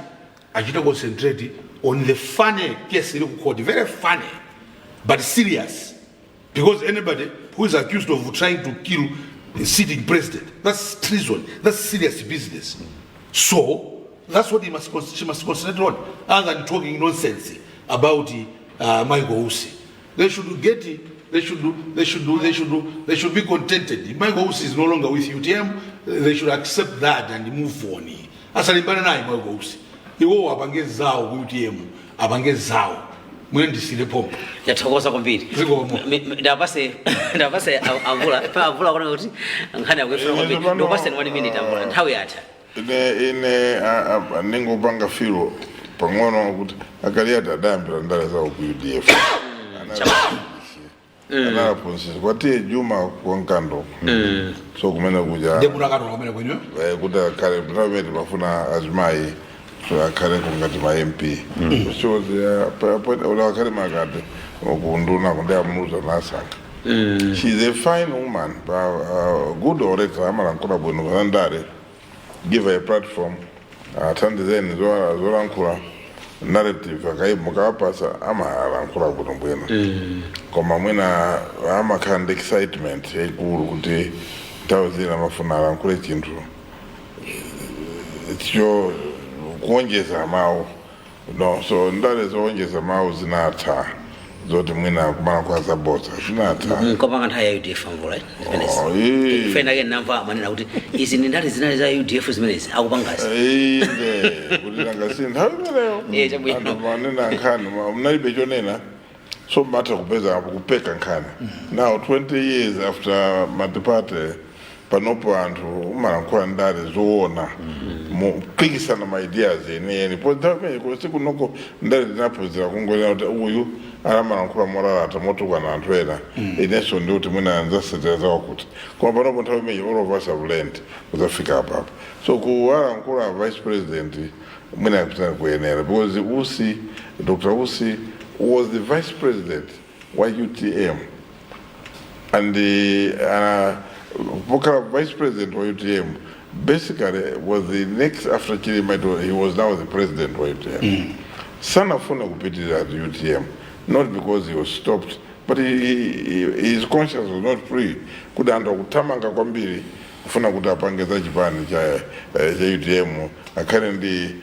S2: achita concentrate on the funny case iri ku court, very funny but serious, because anybody who is accused of trying to kill the sitting president, that's treason, that's serious business. So that's what she must concentrate on, other than talking nonsense about Michael Usi. They should get it. They should do, they should do, they should do, they should be contented. Michael Usi is no longer with UTM. They should accept that and move on. Asalimbane naye Michael Usi. Iwo apange zawo ku UTM, apange zawo. Mwene ndisile pompo.
S1: Ndathokoza kwambiri.
S2: Zikomo.
S1: Ndapase Amvula pa Amvula kuona kuti nkhani yakuifuna kwambiri. Ndikupaseni one minute, Amvula, nthawi yatha.
S3: Ine ningopanga filo pang'ono kuti aKaliati adayambira ndale zawo ku UDF, analaphunzitsa kwatiye Juma kwankando, so kumene kuja
S2: Ndiye munthu akatola kumene kwenyewe.
S3: Kuti akhale nthawi timafuna azimayi, so akhale kungati ma MP, so akhale makati kunduna kundi amuza nasankha. She's a fine woman, but good orator, amalankhula bwino panandale. Give her a platform, athandizeni zolankhula narrative, mukawapasa amalankhula bwino bwino, koma mwina amakhala ndi excitement yaikulu kuti nthawi zina amafuna alankhule chinthu cho kuonjeza mawu. No, so ndale zoonjeza mawu zinatha, zoti mwina kumalankhula zabodza zinatha.
S1: Nkopanga nthawi ya UDF, Amvula, zimenezi.
S3: Oh, ii.
S1: Fena ke namva manena kuti izi ndi ndale zinali za UDF zimenezi akupangazi.
S3: Inde, kuti nanga si nthawi imeneyo
S1: Eh, chabwino.
S3: anthu manena nkhani mnalibe chonena, so matha kupeza kupeka nkhani. Now 20 years after multiparty, panopo anthu umalankhula ndale zoona, mupikisana ma ideas enieni po. Nthawi imene kusi kunoko ndale tinaphunzira kungonena kuti uyu alamalankhula molalata motukwana anthu ena, inenso ndi kuti mwina nzasetera zawakuti. Koma panopo nthawi imene all of us have learned kuzafika apapo, so kuwalankhula vice president mwina kupitana kuyenera, because Usi, Dr Usi was the vice president wa UTM, and the pokhala vice president wa UTM basically was the next after Chilima. He was now the president wa UTM. Sanafuna kupitirira at UTM, not because he was stopped, but his conscience was not free kuti anthu akuthamanga kwambiri kufuna kuti apange za chipani cha UTM, akhale ndi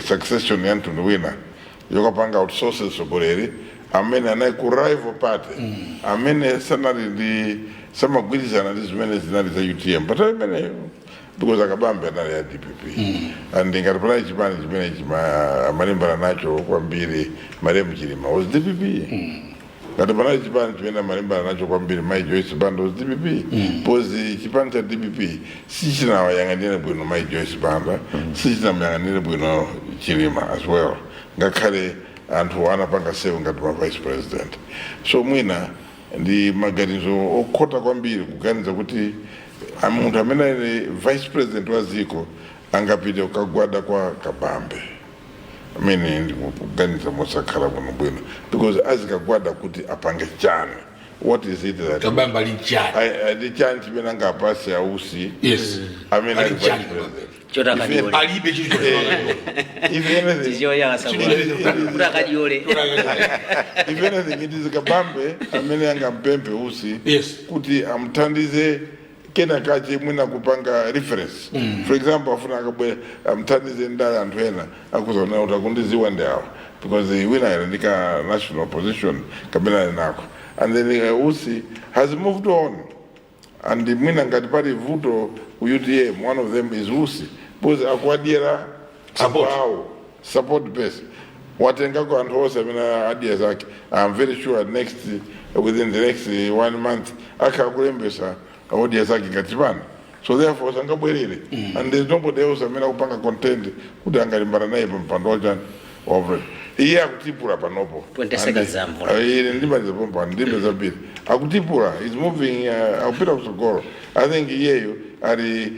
S3: succession ya mtundu wina yokapanga outsource mtsogoleri. Amene anali ku rival party, amene sanali ndi, samagwirizana ndi zimene zinali za UTM patali imeneyo, because Akabambe anali ya DPP, and ngati panali chipani chimene amalimbana nacho kwambiri malemu Chilima was DPP. Ngati panali chipani chimene amalimbana nacho kwambiri Mai Joyce Banda was DPP, because chipani cha DPP sichinawayang'anire bwino Mai Joyce Banda, sichinamuyang'anire bwino Chilima as well, ngakhale anthu anapanga serve ngati ma vice president. So mwina ndi maganizo okhota kwambiri kuganiza kuti munthu amene ali vice president wa dziko angapite kukagwada kwa Kabambe. Amene ndikuganiza mosakhala bwino bwino, because azikagwada kuti apange chani? What is it that
S2: Kabambe ali chani?
S3: Ali chani chimene angapase ausi amene
S2: Ali
S3: ali vice
S2: chani?
S3: president?
S1: Choti akadiole.
S2: Alibe chilichonse.
S3: If anything,
S1: Chichiwa chakasakula kuti akadiole.
S3: If anything, it is Kabambe amene angampemphe Usi kuti amuthandize kena kache, mwina kupanga reference. For example, afuna akabwera amuthandize ndale, anthu ena akuzaona kuti akundiziwa ndi awa, because wina ali ndika national position kamene ali nako. And then Usi has moved on, and mwina ngati pali vuto ku UTM, one of them is Usi, because akuadyera
S2: Support.
S3: awo, support base. Watengako anthu onse amene adya zake. I'm very sure next within the next one month akhala kulembesa odya zake ngati pano. So therefore sangabwerere, and there's nobody else amene akupanga content kuti angalimbana naye pa mpando wachani wa iye. Akutipula panopo.
S1: 20 seconds za Mvula.
S3: Ine ndimaliza pompano, ndimbe zambiri. Akutipula, is moving, akupita kutsogolo. I think iyeyo ali,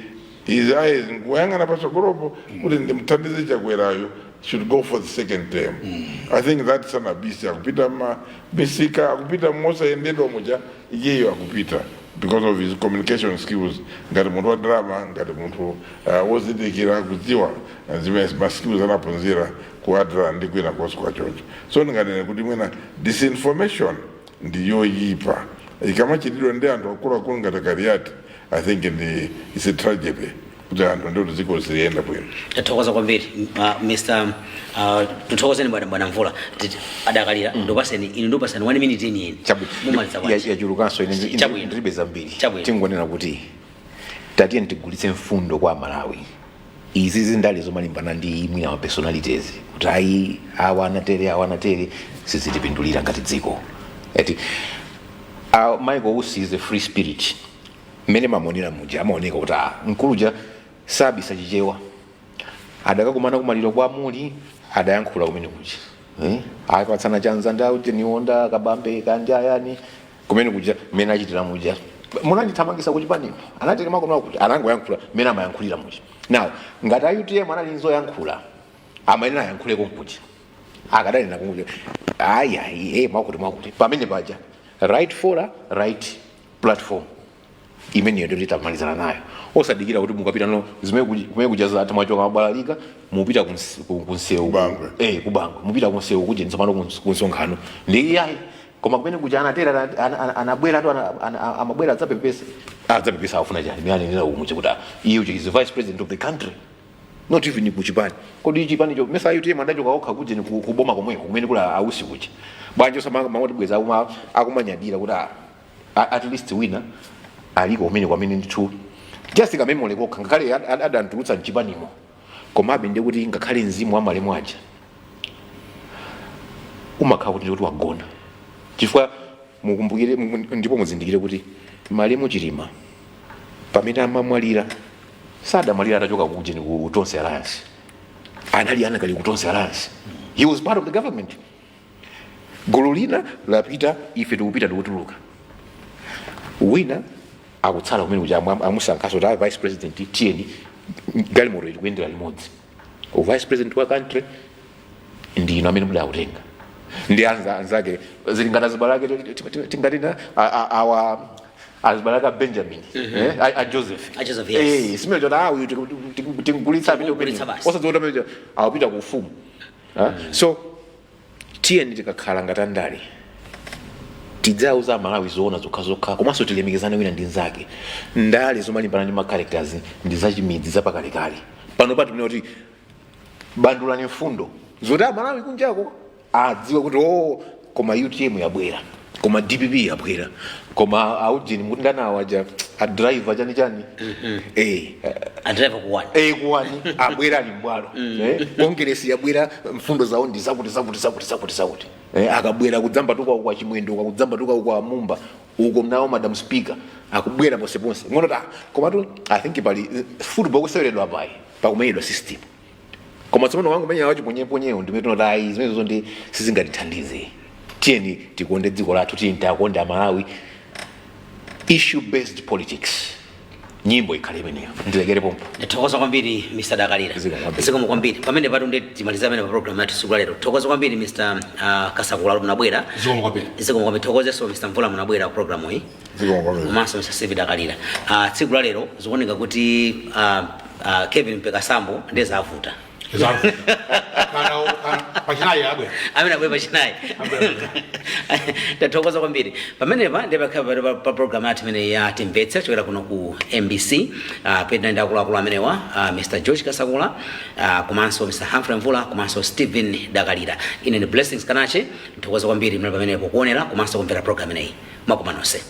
S3: his eyes nkuyang'ana patsogolopo kuti ndimthandize Chakwerayo should go for the second term. I think that's an abuse. Akupita ma misika, akupita mosayendedwa muja. Iyeyo akupita because of his communication skills, ngati munthu wa drama, ngati munthu wozindikira, kudziwa zimene ma skills anaphunzira ku ADRA ndi kwina konse kwachoncho. So ndinganene kuti mwina disinformation ndiyoyipa ikamachitidwa ndi anthu akuluakulu ngati Kaliati. I think ndi, it's a tragedy kuti anthu ndikuti dziko ziliyenda bwino.
S1: Tathokoza kwambiri, Mr tuthokozeni bwana Mvula. Adakalira, ndopaseni inu, ndopaseni 1 minute yeniyeni. Mumaliza bwanji?
S4: Yachulukanso ine
S1: Chabwino.
S4: ndilibe zambiri.
S1: Chabwino.
S4: Tingonena kuti tatiye tigulitse mfundo kwa Malawi. Izi zindale zomalimbana ndi mwina ma personalities, kuti ayi, awa anatere, awa anatere, sizitipindulira ngati dziko eti. Michael Usi is a free spirit. Mmene mamonera muja amaoneka kuti mkuluja sabisa Chichewa. Adakakumana kumaliro kwa muli, adayankhula kumene kuja, eh? Apatsana chanza ndawu teniwonda Kabambe kandi ayani kumene kuja, mmene achitira muja, munandithamangisa kuchipaniko, anatera makono kuti anangoyankhula mmene amayankhulira muja. Now ngati a UTM anali nzoyankhula, amayenera ayankhuleko nkuja, akadanena kunkuja, ayi ayi, mwakuti mwakuti pamene paja, right fora, right platform imeneyo ndio tamalizana nayo, osadikira kuti mukapita no zimene kumene kuja zathu mwachoka mabalalika, mupita kunsewu.
S3: Kubangwe.
S4: Kubangwe mupita kunsewu kuja tsopano kunsonkhano ndi iyayi. Koma kumene kuja anatera anabwera tu amabwera adzapepesa, adzapepesa afuna chani? Mene anenera umuja kuti iye uja is the vice president of the country, not even kuchipani. Kodi chipanicho mesa UTM adachoka okha kuja ni kuboma komweko kumene kula ausi kuja? Bwanji osamangoti bweza akumanyadira kuti at least wina aliko kumene kwamene ndithu just kamemole kokha, ngakhale adantulutsa mchipanimo, komabe ndiye kuti ngakhale mzimu wa malemu aja umakhala kuti ndikuti wagona, chifukwa mukumbukire ndipo muzindikire kuti malemu Chilima pamene amamwalira sadamwalira atachoka kujeni ku Tonse Alliance. Anali anakali ku Tonse Alliance. He was part of the government. Gulu lina lapita, ife tikupita, tikutuluka, wina akutsala kumene kuja amusankhaso kuti vice president. Tiyeni, galimoto ili kuyendera limodzi. U vice president wa country ndino amene mudakutenga ndi anzake zilingana azibale ake, tingatina awa azibale ake a Benjamin, a Joseph.
S1: A Joseph, yes.
S4: Simene choti uyu tingulitsa amene
S1: Tingulitsa basi.
S4: osadziwa kuti amene awapita ku ufumu. Ah, so tiyeni tikakhala ngati andale tidzauza Amalawi zoona zokhazokha, komanso tilemekezane wina ndi nzake. Ndale zomalimbana ndi ma characters ndi zachimidzi zapakalekale. Pano pati kuti bandulani mfundo zoti Amalawi kunjako adziwe kuti o Koma UTM yabwera, koma DPP yabwera, koma aujini mukuti ndanawo aja, a driver chani chani, eh.
S1: A driver kuwani.
S4: Eh, kuwani abwera, ali mbwalo. Kongeresi yabwera, mfundo zawo ndi zakuti zakuti zakuti zakuti zakuti. Akabwera kudzamba tuka kwa Chimwendo, kudzamba tuka kwa Mumba uko, nawo Madam Speaker akubwera ponseponse ngono ta. Komatu I think pali football kuseweredwa payi, pakumenyedwa system. Koma tsopano wangumenya wachiponyeponyewo, ndimene tinoti zimenezo ndi sizingatithandize. Tiyeni tikonde dziko lathu, tiyeni tiakonde Amalawi. Issue based politics, nyimbo ikhale imeneyo. Ndilekere pompo.
S1: Ndithokoza kwambiri, Mr Dakalira.
S4: Zikomo kwambiri.
S1: Zikomo kwambiri. Pamene patu ndi timaliza pamene pa program yathu tsiku la lero. Thokoza kwambiri, Mr Kasakula, munabwera.
S2: Zikomo kwambiri.
S1: Zikomo kwambiri. Thokozenso Mr Mvula, munabwera ku program iyi.
S3: Zikomo kwambiri.
S1: Komanso Mr Steve Dakalira. Tsiku la lero zikuoneka kuti Kevin Mpekasambo ndiye zavuta.
S2: Zavuta. Kana pachinayi abwera.
S1: Amene abwera pachinayi. Tathokoza kwambiri. Pamenepa ndi pakhala pa program yathu imene ya Timvetse kuchokera kuno ku MBC. Pena ndi akuluakulu amenewa, Mr George Kasakula, komanso Mr Humphrey Mvula, komanso Stephen Dakalira. Ine ndi Blessings Kanache. Nthokoza kwambiri mnali pamenepo kuonera komanso kumvera program imeneyi. Mwakoma nonse.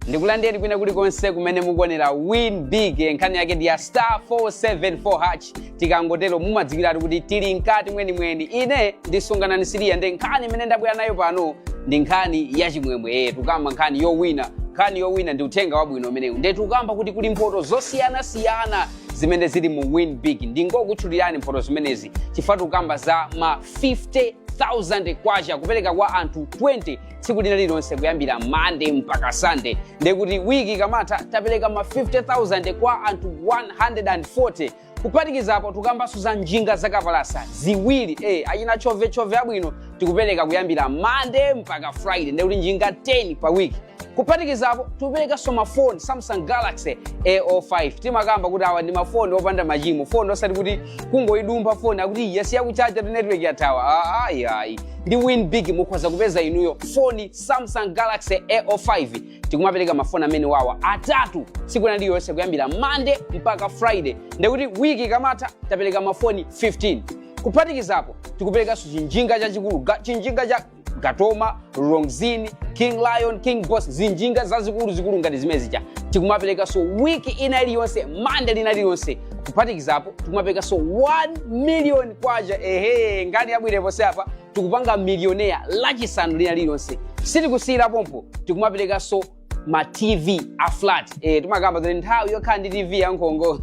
S5: Ndikulandireni kwina kulikonse kumene mukuonera Win Big. Nkhani yake ndi ya star 474 hash. Tikangotero mumadziwiratu kuti tili mkati mwenimweni. Ine ndisunganani siriya. Ndi nkhani imene ndabwera nayo pano ndi nkhani yachimwemwe. Tukamba nkhani yowina. Nkhani yowina ndi uthenga wabwino umenewu. Nde tukamba kuti kuli mphoto zosiyanasiyana zimene zili mu Win Big. Ndingokutchulirani mphoto zimenezi chifukwa tukamba za ma 50,000 kwacha kupereka kwa anthu 20 tsiku lina lililonse kuyambira Monday mpaka Sunday. Ndekuti wiki ikamatha tapereka ma 50,000 kwa anthu 140. Kuphatikizapo tukambanso za njinga zakapalasa ziwiri, achina chovechove abwino, tikupereka kuyambira Monday mpaka Friday, ndekuti njinga 10 pa wiki. Kuphatikizapo tikuperekanso mafoni Samsung Galaxy A05. Timakamba kuti awa ndi mafoni opanda machimo, foni osati kuti kungoyidumpha foni akuti yasiya kuchaja, tu network yathawa. Ayi ayi, ndi Win Big mukhoza kupeza inuyo foni Samsung Galaxy A05. Tikumapereka mafoni amene wawa atatu tsiku lina lililonse kuyambira Monday mpaka Friday, ndekuti wiki ikamatha tapereka mafoni 15. Kuphatikizapo tikuperekanso chinjinga chachikulu, chinjinga cha Gatoma, Rongzin, King Lion, King Boss, zinjinga zazikulu zikulu ngati zimene zija tikumaperekanso wiki ina iliyonse, Monday lina liliyonse. Kuphatikizapo tikumaperekanso 1 million kwacha. Ehe, ngati yabwino ponse apa tikupanga millionaire Lachisanu lina liliyonse. Sitikusiyira pompo, tikumaperekanso ma TV a flat. Timakamba kuti nthawi yokhala ndi TV ya nkhongo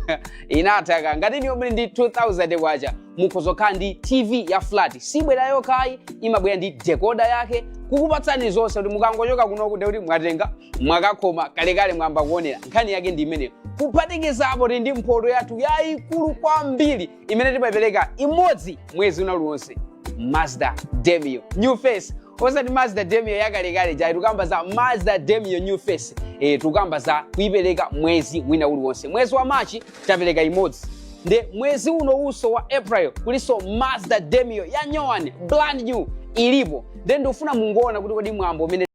S5: inatha. Ngati niyo muli ndi 2000 kwacha, mukhoza kukhala ndi TV ya flat. Sibwera yokhayi, imabwera ndi decoder yake, kukupatsani zonse kuti mukangochoka kunoku kuti mwatenga mwakakhoma kalekale mwamba kuonera. Nkhani yake ndi imeneyo. Kuphatikizapo tili ndi mphoto yathu yayikulu kwambiri imene timapereka imodzi mwezi una uliwonse, Mazda Demio new face. Osati Mazda Demio yakalekale jayi, tukamba za Mazda Demio new face. Tukamba za kuipereka mwezi wina uliwonse. Mwezi wa Machi tapereka imodzi, nde mwezi uno uso wa April kuliso Mazda Demio ya nyowani, brand new, ilipo. Nde ndikufuna mungoona kuti kodi mwambo umene